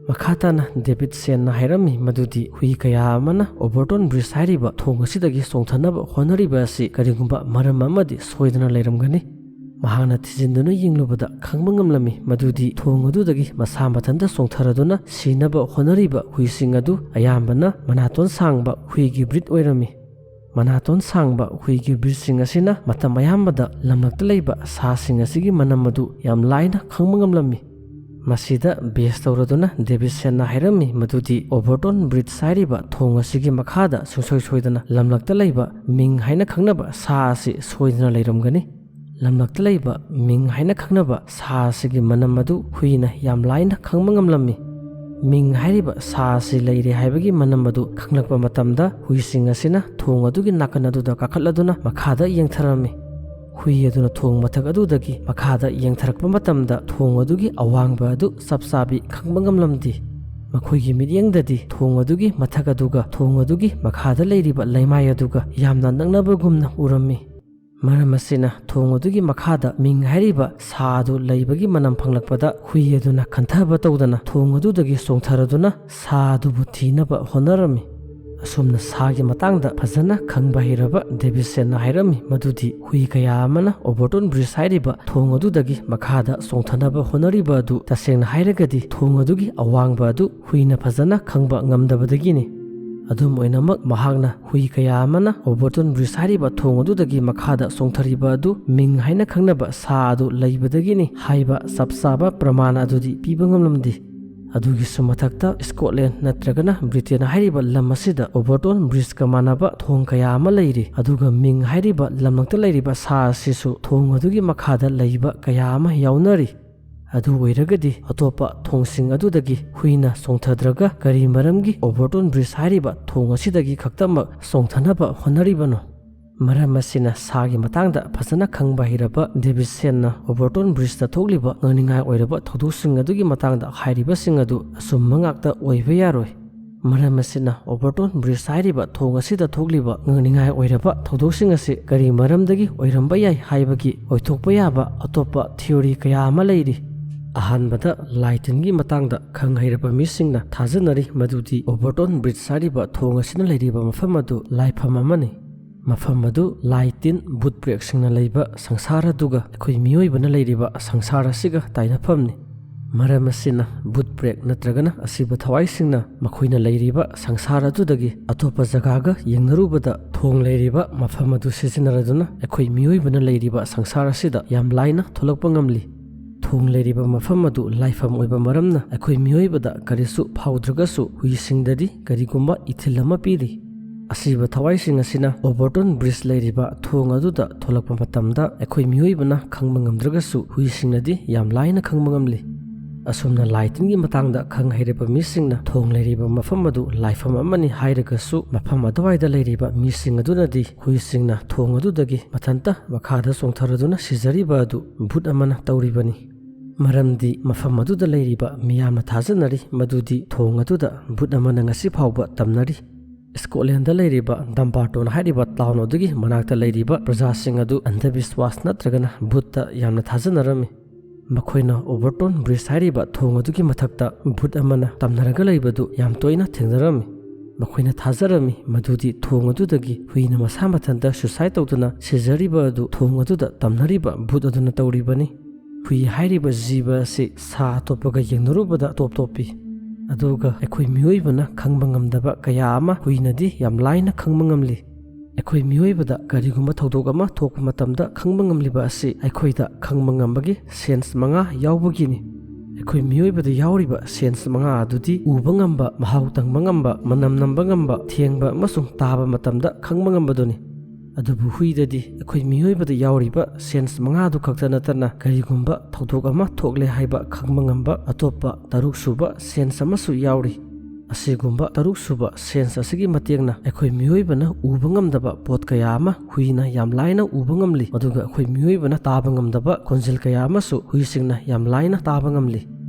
ꯃꯈꯥ ꯇꯥꯅ ꯗꯦꯕꯤꯠꯁꯟꯅ ꯍꯥꯏꯔꯝꯃꯤ ꯃꯗꯨꯗꯤ ꯍꯨꯏ ꯀꯌꯥ ꯑꯃꯅ ꯑꯣꯚꯔꯇꯣꯟ ꯕ꯭ꯔꯤꯖ ꯍꯥꯏꯔꯤꯕ ꯊꯣꯡ ꯑꯁꯤꯗꯒꯤ ꯆꯣꯡꯊꯅꯕ ꯍꯣꯠꯅꯔꯤꯕ ꯑꯁꯤ ꯀꯔꯤꯒꯨꯝꯕ ꯃꯔꯝ ꯑꯃꯗꯤ ꯁꯣꯏꯗꯅ ꯂꯩꯔꯝꯒꯅꯤ꯫ ꯃꯍꯥꯛꯅ ꯊꯤꯖꯤꯟꯗꯨꯅ ꯌꯦꯡꯂꯨꯕꯗ ꯈꯪꯕ ꯉꯝꯂꯝꯃꯤ ꯃꯗꯨꯗꯤ ꯊꯣꯡ ꯑꯗꯨꯗꯒꯤ ꯃꯁꯥ ꯃꯊꯟꯇ ꯆꯣꯡꯊꯔꯗꯨꯅ ꯁꯤꯅꯕ ꯍꯣꯠꯅꯔꯤꯕ ꯍꯨꯏꯁꯤꯡ ꯑꯗꯨ ꯑꯌꯥꯝꯕꯅ ꯃꯅꯥꯇꯣꯟ ꯁꯥꯡꯕ ꯍꯨꯏꯒꯤ ꯕ꯭ꯔꯤꯗ ꯑꯣꯏꯔꯝꯃꯤ꯫ ꯃꯅꯥꯇꯣꯟ ꯁꯥꯡꯕ ꯍꯨꯏꯒꯤ ꯕ꯭ꯔꯤꯗꯁꯤꯡ ꯑꯁꯤꯅ ꯃꯇꯝ ꯑꯌꯥꯝꯕꯗ ꯂꯝꯂꯛꯇ ꯂꯩꯕ ꯁꯥꯁꯤꯡ ꯑꯁꯤꯒꯤ ꯃꯅꯝ ꯑꯗꯨ ꯌꯥꯝ ꯂꯥꯏꯅ ꯈꯪꯕ ꯉꯝꯂꯝꯃꯤ꯫ ꯃꯁꯤꯗ ꯕꯦꯖ ꯇꯧꯔꯗꯨꯅ ꯗꯦꯕꯤꯠꯁꯟꯅ ꯍꯥꯏꯔꯝꯃꯤ ꯃꯗꯨꯗꯤ ꯑꯣꯚꯔꯇꯣꯟ ꯕ꯭ꯔꯤꯗꯁ ꯍꯥꯏꯔꯤꯕ ꯊꯣꯡ ꯑꯁꯤꯒꯤ ꯃꯈꯥꯗ ꯁꯨꯡꯁꯣꯏ ꯁꯣꯏꯗꯅ ꯂꯝꯂꯛꯇ ꯂꯩꯕ ꯃꯤꯡ ꯍꯥꯏꯅ ꯈꯪꯅꯕ ꯁꯥ ꯑꯁꯤ ꯁꯣꯏꯗꯅ ꯂꯩꯔꯝꯒꯅꯤ꯫ ꯂꯝꯂꯛꯇ ꯂꯩꯕ ꯃꯤꯡ ꯍꯥꯏꯅ ꯈꯪꯅꯕ ꯁꯥ ꯑꯁꯤꯒꯤ ꯃꯅꯝ ꯑꯗꯨ ꯍꯨꯏꯅ ꯌꯥꯝ ꯂꯥꯏꯅ ꯈꯪꯕ ꯉꯝꯂꯝꯃꯤ꯫ ꯃꯤꯡ ꯍꯥꯏꯔꯤꯕ ꯁꯥ ꯑꯁꯤ ꯂꯩꯔꯦ ꯍꯥꯏꯕꯒꯤ ꯃꯅꯝ ꯑꯗꯨ ꯈꯪꯂꯛꯄ ꯃꯇꯝꯗ ꯍꯨꯏꯁꯤꯡ ꯑꯁꯤꯅ ꯊꯣꯡ ꯑꯗꯨꯒꯤ ꯅꯥꯀꯟ ꯑꯗꯨꯗ ꯀꯥꯈꯠꯂꯗꯨꯅ ꯃꯈꯥꯗ ꯌꯦꯡꯊꯔꯝꯃꯤ꯫ ꯍꯨꯏ ꯑꯗꯨꯅ ꯊꯣꯡ ꯃꯊꯛ ꯑꯗꯨꯗꯒꯤ ꯃꯈꯥꯗ ꯌꯦꯡꯊꯔꯛꯄ ꯃꯇꯝꯗ ꯊꯣꯡ ꯑꯗꯨꯒꯤ ꯑꯋꯥꯡꯕ ꯑꯗꯨ ꯆꯞ ꯆꯥꯕꯤ ꯈꯪꯕ ꯉꯝꯂꯝꯗꯦ꯫ ꯃꯈꯣꯏꯒꯤ ꯃꯤꯠꯌꯦꯡꯗꯗꯤ ꯊꯣꯡ ꯑꯗꯨꯒꯤ ꯃꯊꯛ ꯑꯗꯨꯒ ꯊꯣꯡ ꯑꯗꯨꯒꯤ ꯃꯈꯥꯗ ꯂꯩꯔꯤꯕ ꯂꯩꯃꯥꯏ ꯑꯗꯨꯒ ꯌꯥꯝꯅ ꯅꯛꯅꯕꯒꯨꯝꯅ ꯎꯔꯝꯃꯤ꯫ ꯃꯔꯝ ꯑꯁꯤꯅ ꯊꯣꯡ ꯑꯗꯨꯒꯤ ꯃꯈꯥꯗ ꯃꯤꯡ ꯍꯥꯏꯔꯤꯕ ꯁꯥ ꯑꯗꯨ ꯂꯩꯕꯒꯤ ꯃꯅꯝ ꯐꯪꯂꯛꯄꯗ ꯍꯨꯏ ꯑꯗꯨꯅ ꯈꯟꯊꯕ ꯇꯧꯗꯅ ꯊꯣꯡ ꯑꯗꯨꯗꯒꯤ ꯆꯣꯡꯊꯔꯗꯨꯅ ꯁꯥ ꯑꯗꯨꯕꯨ ꯊꯤꯅꯕ ꯍꯣꯠꯅꯔꯝꯃꯤ꯫ ꯑꯁꯨꯝꯅ ꯁꯥꯒꯤ ꯃꯇꯥꯡꯗ ꯐꯖꯅ ꯈꯪꯕ ꯍꯩꯔꯕ ꯗꯦꯕꯤꯁꯟꯅ ꯍꯥꯏꯔꯝꯃꯤ ꯃꯗꯨꯗꯤ ꯍꯨꯏ ꯀꯌꯥ ꯑꯃꯅ ꯑꯣꯕꯔꯇꯣꯟ ꯕ꯭ꯔꯤꯖ ꯍꯥꯏꯔꯤꯕ ꯊꯣꯡ ꯑꯗꯨꯗꯒꯤ ꯃꯈꯥꯗ ꯆꯣꯡꯊꯅꯕ ꯍꯣꯠꯅꯔꯤꯕ ꯑꯗꯨ ꯇꯁꯦꯡꯅ ꯍꯥꯏꯔꯒꯗꯤ ꯊꯣꯡ ꯑꯗꯨꯒꯤ ꯑꯋꯥꯡꯕ ꯑꯗꯨ ꯍꯨꯏꯅ ꯐꯖꯅ ꯈꯪꯕ ꯉꯝꯗꯕꯗꯒꯤꯅꯤ꯫ ꯑꯗꯨꯝ ꯑꯣꯏꯅꯃꯛ, ꯃꯍꯥꯛꯅ ꯍꯨꯏ ꯀꯌꯥ ꯑꯃꯅ ꯑꯣꯕꯔꯇꯣꯟ ꯕ꯭ꯔꯤꯖ ꯍꯥꯏꯔꯤꯕ ꯊꯣꯡ ꯑꯗꯨꯗꯒꯤ ꯃꯈꯥꯗ ꯆꯣꯡꯊꯔꯤꯕ ꯑꯗꯨ ꯃꯤꯡ ꯍꯥꯏꯅ ꯈꯪꯅꯕ ꯁꯥ ꯑꯗꯨ ꯂꯩꯕꯗꯒꯤꯅꯤ ꯍꯥꯏꯕ ꯆꯞ ꯆꯥꯕ ꯄ꯭ꯔꯃꯥꯟ ꯑꯗꯨꯗꯤ ꯄꯤꯕ ꯉꯝꯂꯝꯗꯦ꯫ ꯑꯗꯨꯒꯤꯁꯨ ꯃꯊꯛꯇ, ꯁ꯭ꯀꯣꯠꯂꯦꯟ ꯅꯠꯇ꯭ꯔꯒꯅ ꯕ꯭ꯔꯤꯇꯦꯟ ꯍꯥꯏꯔꯤꯕ ꯂꯝ ꯑꯁꯤꯗ ꯑꯣꯕꯔꯇꯣꯟ ꯕ꯭ꯔꯤꯖꯀ ꯃꯥꯟꯅꯕ ꯊꯣꯡ ꯀꯌꯥ ꯑꯃ ꯂꯩꯔꯤ, ꯑꯗꯨꯒ ꯃꯤꯡ ꯍꯥꯏꯔꯤꯕ ꯂꯝꯂꯛꯇ ꯂꯩꯔꯤꯕ ꯁꯥ ꯑꯁꯤꯁꯨ ꯊꯣꯡ ꯑꯗꯨꯒꯤ ꯃꯈꯥꯗ ꯂꯩꯕ ꯀꯌꯥ ꯑꯃ ꯌꯥꯎꯅꯔꯤ꯫ ꯑꯗꯨ ꯑꯣꯏꯔꯒꯗꯤ, ꯑꯇꯣꯞꯄ ꯊꯣꯡꯁꯤꯡ ꯑꯗꯨꯗꯒꯤ ꯍꯨꯏꯅ ꯆꯣꯡꯊꯗ꯭ꯔꯒ ꯀꯔꯤ ꯃꯔꯝꯒꯤ ꯑꯣꯕꯔꯇꯣꯟ ꯕ꯭ꯔꯤꯖ ꯍꯥꯏꯔꯤꯕ ꯊꯣꯡ ꯑꯁꯤꯗꯒꯤ ꯈꯛꯇꯃꯛ ꯆꯣꯡꯊꯅꯕ ꯍꯣꯠꯅꯔꯤꯕꯅꯣ? ꯃꯔꯝ ꯑꯁꯤꯅ ꯁꯥꯒꯤ ꯃꯇꯥꯡꯗ ꯐꯖꯅ ꯈꯪꯕ ꯍꯩꯔꯕ ꯗꯦꯕꯤꯁꯟꯅ ꯑꯣꯕꯔꯇꯣꯟ ꯕ꯭ꯔꯤꯖꯇ ꯊꯣꯛꯂꯤꯕ ꯉꯛꯅꯤꯡꯉꯥꯏ ꯑꯣꯏꯔꯕ ꯊꯧꯗꯣꯛꯁꯤꯡ ꯑꯗꯨꯒꯤ ꯃꯇꯥꯡꯗ ꯍꯥꯏꯔꯤꯕꯁꯤꯡ ꯑꯗꯨ ꯑꯆꯨꯝꯕ ꯉꯥꯛꯇ ꯑꯣꯏꯕ ꯌꯥꯔꯣꯏ꯫ ꯃꯔꯝ ꯑꯁꯤꯅ ꯑꯣꯕꯔꯇꯣꯟ ꯕ꯭ꯔꯤꯖ ꯍꯥꯏꯔꯤꯕ ꯊꯣꯡ ꯑꯁꯤꯗ ꯊꯣꯛꯂꯤꯕ ꯉꯛꯅꯤꯡꯉꯥꯏ ꯑꯣꯏꯔꯕ ꯊꯧꯗꯣꯛꯁꯤꯡ ꯑꯁꯤ ꯀꯔꯤ ꯃꯔꯝꯗꯒꯤ ꯑꯣꯏꯔꯝꯕ ꯌꯥꯏ ꯍꯥꯏꯕꯒꯤ ꯑꯣꯏꯊꯣꯛꯄ ꯌꯥꯕ ꯑꯇꯣꯞꯄ ꯊꯤꯑꯣꯔꯤ ꯀꯌꯥ ꯑꯃ ꯂꯩꯔꯤ꯫ ꯑꯍꯥꯟꯕꯗ, ꯂꯥꯏ ꯇꯤꯟꯒꯤ ꯃꯇꯥꯡꯗ ꯈꯪ ꯍꯩꯔꯕ ꯃꯤꯁꯤꯡꯅ ꯊꯥꯖꯅꯔꯤ ꯃꯗꯨꯗꯤ ꯑꯣꯕꯔꯇꯣꯟ ꯕ꯭ꯔꯤꯖ ꯍꯥꯏꯔꯤꯕ ꯊꯣꯡ ꯑꯁꯤꯅ ꯂꯩꯔꯤꯕ ꯃꯐꯝ ꯑꯗꯨ ꯂꯥꯏꯐꯝ ꯑꯃꯅꯤ꯫ ꯃꯐꯝ ꯑꯗꯨ ꯂꯥꯏ ꯇꯤꯟ, ꯚꯨꯠ ꯄ꯭ꯔꯦꯛꯁꯤꯡꯅ ꯂꯩꯕ ꯁꯪꯁꯥꯔ ꯑꯗꯨꯒ ꯑꯩꯈꯣꯏ ꯃꯤꯑꯣꯏꯕꯅ ꯂꯩꯔꯤꯕ ꯁꯪꯁꯥꯔ ꯑꯁꯤꯒ ꯇꯥꯏꯅꯐꯝꯅꯤ꯫ ꯃꯔꯝ ꯑꯁꯤꯅ, ꯚꯨꯠ ꯄ꯭ꯔꯦꯛ ꯅꯠꯇ꯭ꯔꯒꯅ ꯑꯁꯤꯕ ꯊꯋꯥꯏꯁꯤꯡꯅ ꯃꯈꯣꯏꯅ ꯂꯩꯔꯤꯕ ꯁꯪꯁꯥꯔ ꯑꯗꯨꯗꯒꯤ ꯑꯇꯣꯞꯄ ꯖꯒꯥꯒ ꯌꯦꯡꯅꯔꯨꯕꯗ ꯊꯣꯡ ꯂꯩꯔꯤꯕ ꯃꯐꯝ ꯑꯗꯨ ꯁꯤꯖꯤꯟꯅꯔꯗꯨꯅ ꯑꯩꯈꯣꯏ ꯃꯤꯑꯣꯏꯕꯅ ꯂꯩꯔꯤꯕ ꯁꯪꯁꯥꯔ ꯑꯁꯤꯗ ꯌꯥꯝ ꯂꯥꯏꯅ ꯊꯣꯛꯂꯛꯄ ꯉꯝꯂꯤ꯫ ꯊꯣꯡ ꯂꯩꯔꯤꯕ ꯃꯐꯝ ꯑꯗꯨ ꯂꯥꯏꯐꯝ ꯑꯣꯏꯕ ꯃꯔꯝꯅ ꯑꯩꯈꯣꯏ ꯃꯤꯑꯣꯏꯕꯗ ꯀꯔꯤꯁꯨ ꯐꯥꯎꯗ꯭ꯔꯒꯁꯨ ꯍꯨꯏꯁꯤꯡꯗꯗꯤ ꯀꯔꯤꯒꯨꯝꯕ ꯏꯊꯤꯜ ꯑꯃ ꯄꯤꯔꯤ꯫ ꯑꯁꯤꯕ ꯊꯋꯥꯏꯁꯤꯡ ꯑꯁꯤꯅ ꯑꯣꯕꯔꯇꯣꯟ ꯕ꯭ꯔꯤꯖ ꯂꯩꯔꯤꯕ ꯊꯣꯡ ꯑꯗꯨꯗ ꯊꯣꯛꯂꯛꯄ ꯃꯇꯝꯗ ꯑꯩꯈꯣꯏ ꯃꯤꯑꯣꯏꯕꯅ ꯈꯪꯕ ꯉꯝꯗ꯭ꯔꯒꯁꯨ ꯍꯨꯏꯁꯤꯡꯅꯗꯤ ꯌꯥꯝ ꯂꯥꯏꯅ ꯈꯪꯕ ꯉꯝꯂꯤ꯫ ꯑꯁꯨꯝꯅ ꯂꯥꯏ ꯇꯤꯟꯒꯤ ꯃꯇꯥꯡꯗ ꯈꯪ ꯍꯩꯔꯕ ꯃꯤꯁꯤꯡꯅ ꯊꯣꯡ ꯂꯩꯔꯤꯕ ꯃꯐꯝ ꯑꯗꯨ ꯂꯥꯏꯐꯝ ꯑꯃꯅꯤ ꯍꯥꯏꯔꯒꯁꯨ, ꯃꯐꯝ ꯑꯗꯨꯋꯥꯏꯗ ꯂꯩꯔꯤꯕ ꯃꯤꯁꯤꯡ ꯑꯗꯨꯅꯗꯤ ꯍꯨꯏꯁꯤꯡꯅ ꯊꯣꯡ ꯑꯗꯨꯗꯒꯤ ꯃꯊꯟꯇ ꯃꯈꯥꯗ ꯆꯣꯡꯊꯔꯗꯨꯅ ꯁꯤꯖꯔꯤꯕ ꯑꯗꯨ ꯚꯨꯠ ꯑꯃꯅ ꯇꯧꯔꯤꯕꯅꯤ꯫ ꯃꯔꯝꯗꯤ ꯃꯐꯝ ꯑꯗꯨꯗ ꯂꯩꯔꯤꯕ ꯃꯤꯌꯥꯝꯅ ꯊꯥꯖꯅꯔꯤ ꯃꯗꯨꯗꯤ ꯊꯣꯡ ꯑꯗꯨꯗ ꯚꯨꯠ ꯑꯃꯅ ꯉꯁꯤ ꯐꯥꯎꯕ ꯇꯝꯅꯔꯤ꯫ ꯁ꯭ꯀꯣꯠꯂꯦꯟꯗ ꯂꯩꯔꯤꯕ ꯗꯝꯕꯥꯔꯇꯣꯟ ꯍꯥꯏꯔꯤꯕ ꯇꯥꯎꯟ ꯑꯗꯨꯒꯤ ꯃꯅꯥꯛꯇ ꯂꯩꯔꯤꯕ ꯄ꯭ꯔꯖꯥꯁꯤꯡ ꯑꯗꯨ ꯑꯟꯙꯕꯤꯁ꯭ꯋꯥꯁ ꯅꯠꯇ꯭ꯔꯒꯅ ꯚꯨꯠꯇ ꯌꯥꯝꯅ ꯊꯥꯖꯅꯔꯝꯃꯤ꯫ ꯃꯈꯣꯏꯅ ꯑꯣꯚꯔꯇꯣꯟ ꯕ꯭ꯔꯤꯖ ꯍꯥꯏꯔꯤꯕ ꯊꯣꯡ ꯑꯗꯨꯒꯤ ꯃꯊꯛꯇ ꯚꯨꯠ ꯑꯃꯅ ꯇꯝꯅꯔꯒ ꯂꯩꯕꯗꯨ ꯌꯥꯝ ꯇꯣꯏꯅ ꯊꯦꯡꯅꯔꯝꯃꯤ꯫ ꯃꯈꯣꯏꯅ ꯊꯥꯖꯔꯝꯃꯤ ꯃꯗꯨꯗꯤ ꯊꯣꯡ ꯑꯗꯨꯗꯒꯤ ꯍꯨꯏꯅ ꯃꯁꯥ ꯃꯊꯟꯇ ꯁꯨꯏꯁꯥꯏꯗ ꯇꯧꯗꯨꯅ ꯁꯤꯖꯔꯤꯕ ꯑꯗꯨ ꯊꯣꯡ ꯑꯗꯨꯗ ꯇꯝꯅꯔꯤꯕ ꯚꯨꯠ ꯑꯗꯨꯅ ꯇꯧꯔꯤꯕꯅꯤ꯫ ꯍꯨꯏ ꯍꯥꯏꯔꯤꯕ ꯖꯤꯕ ꯑꯁꯤ ꯁꯥ ꯑꯇꯣꯞꯄꯒ ꯌꯦꯡꯅꯔꯨꯕꯗ ꯇꯣꯞ ꯇꯣꯞꯄꯤ꯫ ꯑꯗꯨꯒ ꯑꯩꯈꯣꯏ ꯃꯤꯑꯣꯏꯕꯅ ꯈꯪꯕ ꯉꯝꯗꯕ ꯀꯌꯥ ꯑꯃ ꯍꯨꯏꯅꯗꯤ ꯌꯥꯝ ꯂꯥꯏꯅ ꯈꯪꯕ ꯉꯝꯂꯤ꯫ ꯑꯩꯈꯣꯏ ꯃꯤꯑꯣꯏꯕꯗ ꯀꯔꯤꯒꯨꯝꯕ ꯊꯧꯗꯣꯛ ꯑꯃ ꯊꯣꯛꯄ ꯃꯇꯝꯗ ꯈꯪꯕ ꯉꯝꯂꯤꯕ ꯑꯁꯤ ꯑꯩꯈꯣꯏꯗ ꯈꯪꯕ ꯉꯝꯕꯒꯤ ꯁꯦꯟꯁ ꯃꯉꯥ ꯌꯥꯎꯕꯒꯤꯅꯤ꯫ ꯑꯩꯈꯣꯏ ꯃꯤꯑꯣꯏꯕꯗ ꯌꯥꯎꯔꯤꯕ ꯁꯦꯟꯁ ꯃꯉꯥ ꯑꯗꯨꯗꯤ ꯎꯕ ꯉꯝꯕ, ꯃꯍꯥꯎ ꯇꯪꯕ ꯉꯝꯕ, ꯃꯅꯝ ꯅꯝꯕ ꯉꯝꯕ, ꯊꯦꯡꯕ ꯑꯃꯁꯨꯡ ꯇꯥꯕ ꯃꯇꯝꯗ ꯈꯪꯕ ꯉꯝꯕꯗꯨꯅꯤ꯫ ꯑꯗꯨꯕꯨ ꯍꯨꯏꯗꯗꯤ ꯑꯩꯈꯣꯏ ꯃꯤꯑꯣꯏꯕꯗ ꯌꯥꯎꯔꯤꯕ ꯁꯦꯟꯁ ꯃꯉꯥꯗꯨ ꯈꯛꯇ ꯅꯠꯇꯅ ꯀꯔꯤꯒꯨꯝꯕ ꯊꯧꯗꯣꯛ ꯑꯃ ꯊꯣꯛꯂꯦ ꯍꯥꯏꯕ ꯈꯪꯕ ꯉꯝꯕ ꯑꯇꯣꯞꯄ ꯇꯔꯨꯛ ꯁꯨꯕ ꯁꯦꯟꯁ ꯑꯃꯁꯨ ꯌꯥꯎꯔꯤ꯫ ꯑꯁꯤꯒꯨꯝꯕ ꯇꯔꯨꯛ ꯁꯨꯕ ꯁꯦꯟꯁ ꯑꯁꯤꯒꯤ ꯃꯇꯦꯡꯅ ꯑꯩꯈꯣꯏ ꯃꯤꯑꯣꯏꯕꯅ ꯎꯕ ꯉꯝꯗꯕ ꯄꯣꯠ ꯀꯌꯥ ꯑꯃ ꯍꯨꯏꯅ ꯌꯥꯝ ꯂꯥꯏꯅ ꯎꯕ ꯉꯝꯂꯤ, ꯑꯗꯨꯒ ꯑꯩꯈꯣꯏ ꯃꯤꯑꯣꯏꯕꯅ ꯇꯥꯕ ꯉꯝꯗꯕ ꯈꯣꯟꯖꯦꯜ ꯀꯌꯥ ꯑꯃꯁꯨ ꯍꯨꯏꯁꯤꯡꯅ ꯌꯥꯝ ꯂꯥꯏꯅ ꯇꯥꯕ ꯉꯝꯂꯤ꯫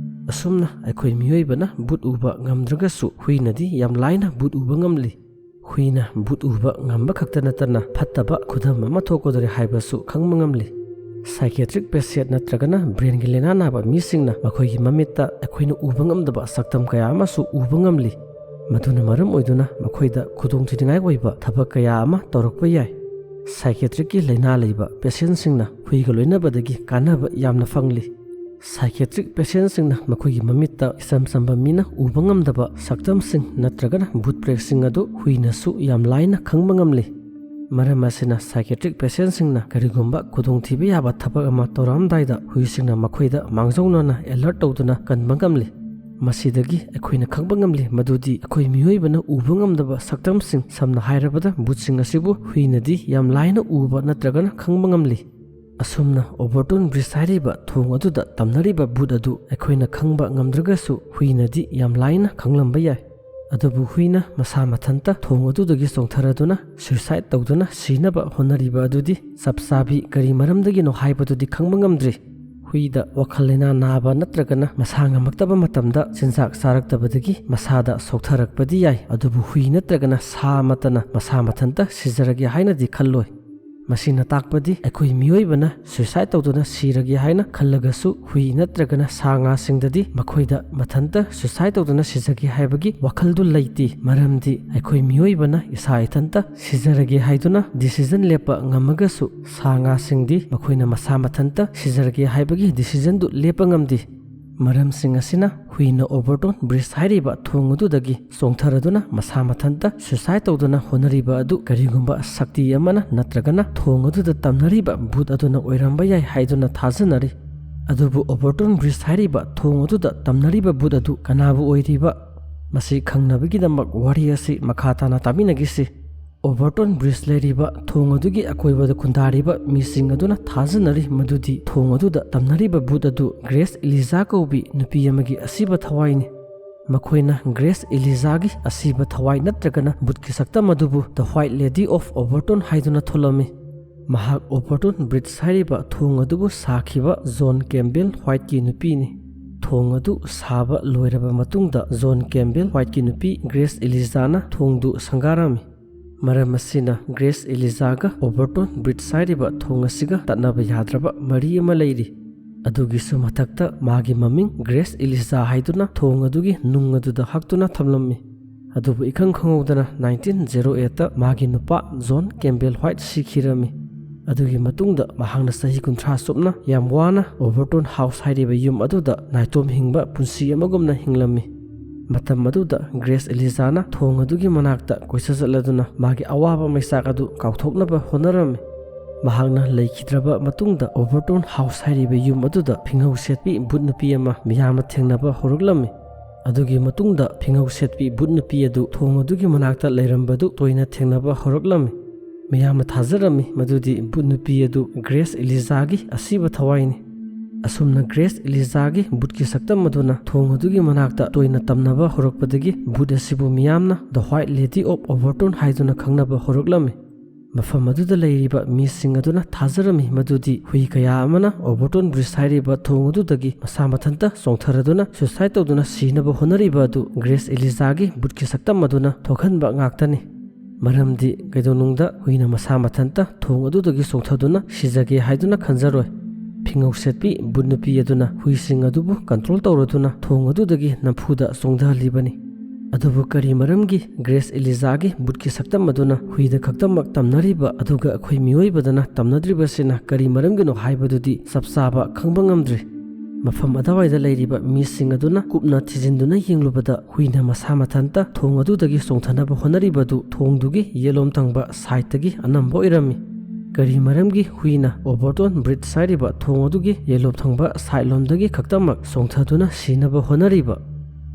ꯑꯁꯨꯝꯅ ꯑꯩꯈꯣꯏ ꯃꯤꯑꯣꯏꯕꯅ ꯚꯨꯠ ꯎꯕ ꯉꯝꯗ꯭ꯔꯒꯁꯨ ꯍꯨꯏꯅꯗꯤ ꯌꯥꯝ ꯂꯥꯏꯅ ꯚꯨꯠ ꯎꯕ ꯉꯝꯂꯤ꯫ ꯍꯨꯏꯅ ꯚꯨꯠ ꯎꯕ ꯉꯝꯕ ꯈꯛꯇ ꯅꯠꯇꯅ ꯐꯠꯇꯕ ꯈꯨꯗꯝ ꯑꯃ ꯊꯣꯛꯀꯗꯧꯔꯦ ꯍꯥꯏꯕꯁꯨ ꯈꯪꯕ ꯉꯝꯂꯤ꯫ ꯁꯥꯏꯀꯦꯇ꯭ꯔꯤꯛ ꯄꯦꯁꯦꯟꯠ ꯅꯠꯇ꯭ꯔꯒꯅ ꯕ꯭ꯔꯦꯟꯒꯤ ꯂꯥꯏꯅꯥ ꯅꯥꯕ ꯃꯤꯁꯤꯡꯅ ꯃꯈꯣꯏꯒꯤ ꯃꯃꯤꯠꯇ ꯑꯩꯈꯣꯏꯅ ꯎꯕ ꯉꯝꯗꯕ ꯁꯛꯇꯝ ꯀꯌꯥ ꯑꯃꯁꯨ ꯎꯕ ꯉꯝꯂꯤ꯫ ꯃꯗꯨꯅ ꯃꯔꯝ ꯑꯣꯏꯗꯨꯅ ꯃꯈꯣꯏꯗ ꯈꯨꯗꯣꯡꯊꯤꯅꯤꯡꯉꯥꯏ ꯑꯣꯏꯕ ꯊꯕꯛ ꯀꯌꯥ ꯑꯃ ꯇꯧꯔꯛꯄ ꯌꯥꯏ꯫ ꯁꯥꯏꯀꯦꯇ꯭ꯔꯤꯛꯀꯤ ꯂꯥꯏꯅꯥ ꯂꯩꯕ ꯄꯦꯁꯦꯟꯠꯁꯤꯡꯅ ꯍꯨꯏꯒ ꯂꯣꯏꯅꯕꯗꯒꯤ ꯀꯥꯟꯅꯕ ꯌꯥꯝꯅ ꯐꯪꯂꯤ꯫ ꯁꯥꯏꯀꯦꯇ꯭ꯔꯤꯛ ꯄꯦꯁꯦꯟꯠꯁꯤꯡꯅ ꯃꯈꯣꯏꯒꯤ ꯃꯃꯤꯠꯇ ꯏꯆꯝ ꯆꯝꯕ ꯃꯤꯅ ꯎꯕ ꯉꯝꯗꯕ ꯁꯛꯇꯝꯁꯤꯡ ꯅꯠꯇ꯭ꯔꯒꯅ ꯚꯨꯠ ꯄ꯭ꯔꯦꯠꯁꯤꯡ ꯑꯗꯨ ꯍꯨꯏꯅꯁꯨ ꯌꯥꯝ ꯂꯥꯏꯅ ꯈꯪꯕ ꯉꯝꯂꯤ꯫ ꯃꯔꯝ ꯑꯁꯤꯅ ꯁꯥꯏꯀꯦꯇ꯭ꯔꯤꯛ ꯄꯦꯁꯦꯟꯠꯁꯤꯡꯅ ꯀꯔꯤꯒꯨꯝꯕ ꯈꯨꯗꯣꯡꯊꯤꯕ ꯌꯥꯕ ꯊꯕꯛ ꯑꯃ ꯇꯧꯔꯛꯑꯝꯗꯥꯏꯗ ꯍꯨꯏꯁꯤꯡꯅ ꯃꯈꯣꯏꯗ ꯃꯥꯡꯖꯧꯅꯅ ꯑꯦꯂꯔꯠ ꯇꯧꯗꯨꯅ ꯀꯟꯕ ꯉꯝꯂꯤ꯫ ꯃꯁꯤꯗꯒꯤ ꯑꯩꯈꯣꯏꯅ ꯈꯪꯕ ꯉꯝꯂꯤ ꯃꯗꯨꯗꯤ ꯑꯩꯈꯣꯏ ꯃꯤꯑꯣꯏꯕꯅ ꯎꯕ ꯉꯝꯗꯕ ꯁꯛꯇꯝꯁꯤꯡ, ꯁꯝꯅ ꯍꯥꯏꯔꯕꯗ ꯚꯨꯠꯁꯤꯡ ꯑꯁꯤꯕꯨ ꯍꯨꯏꯅꯗꯤ ꯌꯥꯝ ꯂꯥꯏꯅ ꯎꯕ ꯅꯠꯇ꯭ꯔꯒꯅ ꯈꯪꯕ ꯉꯝꯂꯤ꯫ ꯑꯁꯨꯝꯅ ꯑꯣꯚꯔꯇꯣꯟ ꯕ꯭ꯔꯤꯖ ꯍꯥꯏꯔꯤꯕ ꯊꯣꯡ ꯑꯗꯨꯗ ꯇꯝꯅꯔꯤꯕ ꯚꯨꯠ ꯑꯗꯨ ꯑꯩꯈꯣꯏꯅ ꯈꯪꯕ ꯉꯝꯗ꯭ꯔꯒꯁꯨ ꯍꯨꯏꯅꯗꯤ ꯌꯥꯝ ꯂꯥꯏꯅ ꯈꯪꯂꯝꯕ ꯌꯥꯏ꯫ ꯑꯗꯨꯕꯨ ꯍꯨꯏꯅ ꯃꯁꯥ ꯃꯊꯟꯇ ꯊꯣꯡ ꯑꯗꯨꯗꯒꯤ ꯆꯣꯡꯊꯔꯗꯨꯅ ꯁꯨꯏꯁꯥꯏꯗ ꯇꯧꯗꯨꯅ ꯁꯤꯅꯕ ꯍꯣꯠꯅꯔꯤꯕ ꯑꯗꯨꯗꯤ ꯆꯞ ꯆꯥꯕꯤ ꯀꯔꯤ ꯃꯔꯝꯗꯒꯤꯅꯣ ꯍꯥꯏꯕꯗꯨꯗꯤ ꯈꯪꯕ ꯉꯝꯗ꯭ꯔꯤ꯫ ꯍꯨꯏꯗ ꯋꯥꯈꯜ ꯂꯩꯅꯥ ꯅꯥꯕ ꯅꯠꯇ꯭ꯔꯒꯅ ꯃꯁꯥ ꯉꯝꯃꯛꯇꯕ ꯃꯇꯝꯗ ꯆꯤꯟꯖꯥꯛ ꯆꯥꯔꯛꯇꯕꯗꯒꯤ ꯃꯁꯥꯗ ꯁꯣꯛꯊꯔꯛꯄꯗꯤ ꯌꯥꯏ, ꯑꯗꯨꯕꯨ ꯍꯨꯏ ꯅꯠꯇ꯭ꯔꯒꯅ ꯁꯥ ꯑꯃꯠꯇꯅ ꯃꯁꯥ ꯃꯊꯟꯇ ꯁꯤꯖꯔꯒꯦ ꯍꯥꯏꯅꯗꯤ ꯈꯜꯂꯣꯏ꯫ ꯃꯁꯤꯅ ꯇꯥꯛꯄꯗꯤ ꯑꯩꯈꯣꯏ ꯃꯤꯑꯣꯏꯕꯅ suicide ꯇꯧꯗꯨꯅ ꯁꯤꯔꯒꯦ ꯍꯥꯏꯅ ꯈꯜꯂꯒꯁꯨ ꯍꯨꯏ ꯅꯠꯇ꯭ꯔꯒꯅ ꯁꯥ ꯉꯥꯁꯤꯡꯗꯗꯤ ꯃꯈꯣꯏꯗ ꯃꯊꯟꯇ suicide ꯇꯧꯗꯨꯅ ꯁꯤꯖꯒꯦ ꯍꯥꯏꯕꯒꯤ ꯋꯥꯈꯜꯗꯨ ꯂꯩꯇꯦ꯫ ꯃꯔꯝꯗꯤ ꯑꯩꯈꯣꯏ ꯃꯤꯑꯣꯏꯕꯅ ꯏꯁꯥ ꯏꯊꯟꯇ ꯁꯤꯖꯔꯒꯦ ꯍꯥꯏꯗꯨꯅ decision ꯂꯦꯞꯄ ꯉꯝꯃꯒꯁꯨ ꯁꯥ ꯉꯥꯁꯤꯡꯗꯤ ꯃꯈꯣꯏꯅ ꯃꯁꯥ ꯃꯊꯟꯇ ꯁꯤꯖꯔꯒꯦ ꯍꯥꯏꯕꯒꯤ decisionꯗꯨ ꯂꯦꯞꯄ ꯉꯝꯗꯦ꯫ ꯃꯔꯝꯁꯤꯡ ꯑꯁꯤꯅ ꯍꯨꯏꯅ Overton Bridge ꯍꯥꯏꯔꯤꯕ ꯊꯣꯡ ꯑꯗꯨꯗꯒꯤ ꯆꯣꯡꯊꯔꯗꯨꯅ ꯃꯁꯥ ꯃꯊꯟꯇ suicide ꯇꯧꯗꯨꯅ ꯍꯣꯠꯅꯔꯤꯕ ꯑꯗꯨ ꯀꯔꯤꯒꯨꯝꯕ ꯁꯛꯇꯤ ꯑꯃꯅ ꯅꯠꯇ꯭ꯔꯒꯅ ꯊꯣꯡ ꯑꯗꯨꯗ ꯇꯝꯅꯔꯤꯕ ꯚꯨꯠ ꯑꯗꯨꯅ ꯑꯣꯏꯔꯝꯕ ꯌꯥꯏ ꯍꯥꯏꯗꯨꯅ ꯊꯥꯖꯅꯔꯤ꯫ ꯑꯗꯨꯕꯨ Overton Bridge ꯍꯥꯏꯔꯤꯕ ꯊꯣꯡ ꯑꯗꯨꯗ ꯇꯝꯅꯔꯤꯕ ꯚꯨꯠ ꯑꯗꯨ ꯀꯅꯥꯕꯨ ꯑꯣꯏꯔꯤꯕ? ꯃꯁꯤ ꯈꯪꯅꯕꯒꯤꯗꯃꯛ ꯋꯥꯔꯤ ꯑꯁꯤ ꯃꯈꯥ ꯇꯥꯅ ꯇꯥꯃꯤꯟꯅꯈꯤꯁꯤ꯫ Overton Bridge ꯂꯩꯔꯤꯕ ꯊꯣꯡ ꯑꯗꯨꯒꯤ ꯑꯀꯣꯏꯕꯗ ꯈꯨꯟꯗꯥꯔꯤꯕ ꯃꯤꯁꯤꯡ ꯑꯗꯨꯅ ꯊꯥꯖꯅꯔꯤ ꯃꯗꯨꯗꯤ ꯊꯣꯡ ꯑꯗꯨꯗ ꯇꯝꯅꯔꯤꯕ ꯚꯨꯠ ꯑꯗꯨ ꯒ꯭ꯔꯦꯁ ꯏꯂꯤꯖꯥ ꯀꯧꯕꯤ ꯅꯨꯄꯤ ꯑꯃꯒꯤ ꯑꯁꯤꯕ ꯊꯋꯥꯏꯅꯤ꯫ ꯃꯈꯣꯏꯅ ꯒ꯭ꯔꯦꯁ ꯏꯂꯤꯖꯥꯒꯤ ꯑꯁꯤꯕ ꯊꯋꯥꯏ ꯅꯠꯇ꯭ꯔꯒꯅ ꯚꯨꯠꯀꯤ ꯁꯛꯇꯝ ꯑꯗꯨꯕꯨ The White Lady of Overton ꯍꯥꯏꯗꯨꯅ ꯊꯣꯜꯂꯝꯃꯤ꯫ ꯃꯍꯥꯛ Overton Bridge ꯍꯥꯏꯔꯤꯕ ꯊꯣꯡ ꯑꯗꯨꯕꯨ ꯁꯥꯈꯤꯕ ꯖꯣꯟ ꯀꯦꯝꯕꯦꯜ ꯍ꯭ꯋꯥꯏꯠꯀꯤ ꯅꯨꯄꯤꯅꯤ꯫ ꯊꯣꯡ ꯑꯗꯨ ꯁꯥꯕ ꯂꯣꯏꯔꯕ ꯃꯇꯨꯡꯗ ꯖꯣꯟ ꯀꯦꯝꯕꯦꯜ ꯍ꯭ꯋꯥꯏꯠꯀꯤ ꯅꯨꯄꯤ ꯒ꯭ꯔꯦꯁ ꯏꯂꯤꯖꯥꯅ ꯊꯣꯡꯗꯨ ꯁꯪꯒꯥꯔꯝꯃꯤ꯫ ꯃꯔꯝ ꯑꯁꯤꯅ ꯒ꯭ꯔꯦꯁ ꯏꯂꯤꯖꯥꯒ Overton Bridge ꯍꯥꯏꯔꯤꯕ ꯊꯣꯡ ꯑꯁꯤꯒ ꯇꯠꯅꯕ ꯌꯥꯗ꯭ꯔꯕ ꯃꯔꯤ ꯑꯃ ꯂꯩꯔꯤ꯫ ꯑꯗꯨꯒꯤꯁꯨ ꯃꯊꯛꯇ ꯃꯥꯒꯤ ꯃꯃꯤꯡ ꯒ꯭ꯔꯦꯁ ꯏꯂꯤꯖꯥ ꯍꯥꯏꯗꯨꯅ ꯊꯣꯡ ꯑꯗꯨꯒꯤ ꯅꯨꯡ ꯑꯗꯨꯗ ꯍꯛꯇꯨꯅ ꯊꯝꯂꯝꯃꯤ꯫ ꯑꯗꯨꯕꯨ ꯏꯈꯪ ꯈꯪꯍꯧꯗꯅ nineteen zero eight ꯇ ꯃꯥꯒꯤ ꯅꯨꯄꯥ ꯖꯣꯟ ꯀꯦꯝꯕꯦꯜ ꯍ꯭ꯋꯥꯏꯠ ꯁꯤꯈꯤꯔꯝꯃꯤ꯫ ꯑꯗꯨꯒꯤ ꯃꯇꯨꯡꯗ ꯃꯍꯥꯛꯅ ꯆꯍꯤ ꯀꯨꯟꯊ꯭ꯔꯥ ꯆꯨꯞꯅ ꯌꯥꯝ ꯋꯥꯅ Overton House ꯍꯥꯏꯔꯤꯕ ꯌꯨꯝ ꯑꯗꯨꯗ ꯅꯥꯏꯇꯣꯝ ꯍꯤꯡꯕ ꯄꯨꯟꯁꯤ ꯑꯃꯒꯨꯝꯅ ꯍꯤꯡꯂꯝꯃꯤ꯫ ꯃꯇꯝ ꯑꯗꯨꯗ ꯒ꯭ꯔꯦꯁ ꯏꯂꯤꯖꯥꯅ ꯊꯣꯡ ꯑꯗꯨꯒꯤ ꯃꯅꯥꯛꯇ ꯀꯣꯏꯆꯠ ꯆꯠꯂꯗꯨꯅ ꯃꯥꯒꯤ ꯑꯋꯥꯕ ꯃꯩꯆꯥꯛ ꯑꯗꯨ ꯀꯥꯎꯊꯣꯛꯅꯕ ꯍꯣꯠꯅꯔꯝꯃꯤ꯫ ꯃꯍꯥꯛꯅ ꯂꯩꯈꯤꯗ꯭ꯔꯕ ꯃꯇꯨꯡꯗ Overton House ꯍꯥꯏꯔꯤꯕ ꯌꯨꯝ ꯑꯗꯨꯗ ꯐꯤꯉꯧ ꯁꯦꯠꯄꯤ ꯚꯨꯠ ꯅꯨꯄꯤ ꯑꯃ ꯃꯤꯌꯥꯝꯅ ꯊꯦꯡꯅꯕ ꯍꯧꯔꯛꯂꯝꯃꯤ꯫ ꯑꯗꯨꯒꯤ ꯃꯇꯨꯡꯗ ꯐꯤꯉꯧ ꯁꯦꯠꯄꯤ ꯚꯨꯠ ꯅꯨꯄꯤ ꯑꯗꯨ ꯊꯣꯡ ꯑꯗꯨꯒꯤ ꯃꯅꯥꯛꯇ ꯂꯩꯔꯝꯕꯗꯨ ꯇꯣꯏꯅ ꯊꯦꯡꯅꯕ ꯍꯧꯔꯛꯂꯝꯃꯤ꯫ ꯃꯤꯌꯥꯝꯅ ꯊꯥꯖꯔꯝꯃꯤ ꯃꯗꯨꯗꯤ ꯚꯨꯠ ꯅꯨꯄꯤ ꯑꯗꯨ ꯒ꯭ꯔꯦꯁ ꯏꯂꯤꯖꯥꯒꯤ ꯑꯁꯤꯕ ꯊꯋꯥꯏꯅꯤ꯫ ꯑꯁꯨꯝꯅ ꯒ꯭ꯔꯦꯁ ꯏꯂꯤꯖꯥꯒꯤ ꯚꯨꯠꯀꯤ ꯁꯛꯇꯝ ꯑꯗꯨꯅ ꯊꯣꯡ ꯑꯗꯨꯒꯤ ꯃꯅꯥꯛꯇ ꯇꯣꯏꯅ ꯇꯝꯅꯕ ꯍꯧꯔꯛꯄꯗꯒꯤ ꯚꯨꯠ ꯑꯁꯤꯕꯨ ꯃꯤꯌꯥꯝꯅ The White Lady of Overton ꯍꯥꯏꯗꯨꯅ ꯈꯪꯅꯕ ꯍꯧꯔꯛꯂꯝꯃꯤ꯫ ꯃꯐꯝ ꯑꯗꯨꯗ ꯂꯩꯔꯤꯕ ꯃꯤꯁꯤꯡ ꯑꯗꯨꯅ ꯊꯥꯖꯔꯝꯃꯤ ꯃꯗꯨꯗꯤ ꯍꯨꯏ ꯀꯌꯥ ꯑꯃꯅ ꯑꯣꯚꯔꯇꯣꯟ ꯕ꯭ꯔꯤꯖ ꯍꯥꯏꯔꯤꯕ ꯊꯣꯡ ꯑꯗꯨꯗꯒꯤ ꯃꯁꯥ ꯃꯊꯟꯇ ꯆꯣꯡꯊꯔꯗꯨꯅ ꯁꯨꯏꯁꯥꯏꯗ ꯇꯧꯗꯨꯅ ꯁꯤꯅꯕ ꯍꯣꯠꯅꯔꯤꯕ ꯑꯗꯨ ꯒ꯭ꯔꯦꯁ ꯏꯂꯤꯖꯥꯒꯤ ꯕꯨꯠꯀꯤ ꯁꯛꯇꯝ ꯑꯗꯨꯅ ꯊꯣꯛꯍꯟꯕ ꯉꯥꯛꯇꯅꯤ꯫ ꯃꯔꯝꯗꯤ ꯀꯩꯗꯧꯅꯨꯡꯗ ꯍꯨꯏꯅ ꯃꯁꯥ ꯃꯊꯟꯇ ꯊꯣꯡ ꯑꯗꯨꯗꯒꯤ ꯆꯣꯡꯊꯗꯨꯅ ꯁꯤꯖꯒꯦ ꯍꯥꯏꯗꯨꯅ ꯈꯟꯖꯔꯣꯏ꯫ ꯐꯤꯉꯧ ꯁꯦꯠꯄꯤ ꯕꯨꯠ ꯅꯨꯄꯤ ꯑꯗꯨꯅ ꯍꯨꯏꯁꯤꯡ ꯑꯗꯨꯕꯨ ꯀꯟꯇ꯭ꯔꯣꯜ ꯇꯧꯔꯗꯨꯅ ꯊꯣꯡ ꯑꯗꯨꯗꯒꯤ ꯅꯝꯐꯨꯗ ꯆꯣꯡꯊꯍꯜꯂꯤꯕꯅꯤ꯫ ꯑꯗꯨꯕꯨ ꯀꯔꯤ ꯃꯔꯝꯒꯤ ꯒ꯭ꯔꯦꯁ ꯏꯂꯤꯖꯥꯒꯤ ꯕꯨꯠꯀꯤ ꯁꯛꯇꯝ ꯑꯗꯨꯅ ꯍꯨꯏꯗ ꯈꯛꯇꯃꯛ ꯇꯝꯅꯔꯤꯕ ꯑꯗꯨꯒ ꯑꯩꯈꯣꯏ ꯃꯤꯑꯣꯏꯕꯗꯅ ꯇꯝꯅꯗ꯭ꯔꯤꯕꯁꯤꯅ ꯀꯔꯤ ꯃꯔꯝꯒꯤꯅꯣ ꯍꯥꯏꯕꯗꯨꯗꯤ ꯆꯞ ꯆꯥꯕ ꯈꯪꯕ ꯉꯝꯗ꯭ꯔꯤ꯫ ꯃꯐꯝ ꯑꯗꯨꯋꯥꯏꯗ ꯂꯩꯔꯤꯕ ꯃꯤꯁꯤꯡ ꯑꯗꯨꯅ ꯀꯨꯞꯅ ꯊꯤꯖꯤꯟꯗꯨꯅ ꯌꯦꯡꯂꯨꯕꯗ ꯍꯨꯏꯅ ꯃꯁꯥ ꯃꯊꯟꯇ ꯊꯣꯡ ꯑꯗꯨꯗꯒꯤ ꯆꯣꯡꯊꯅꯕ ꯍꯣꯠꯅꯔꯤꯕꯗꯨ ꯊꯣꯡꯗꯨꯒꯤ ꯌꯦꯠꯂꯣꯝ ꯊꯪꯕ ꯁꯥꯏꯠꯇꯒꯤ ꯑꯅꯝꯕ ꯑꯣꯏꯔꯝꯃꯤ꯫ ꯀꯔꯤ ꯃꯔꯝꯒꯤ ꯍꯨꯏꯅ ꯑꯣꯚꯔꯇꯣꯟ ꯕ꯭ꯔꯤꯖ ꯍꯥꯏꯔꯤꯕ ꯊꯣꯡ ꯑꯗꯨꯒꯤ ꯌꯦꯠꯂꯣꯝ ꯊꯪꯕ ꯁꯥꯏꯠ ꯂꯣꯝꯗꯒꯤ ꯈꯛꯇꯃꯛ ꯆꯣꯡꯊꯗꯨꯅ ꯁꯤꯅꯕ ꯍꯣꯠꯅꯔꯤꯕ?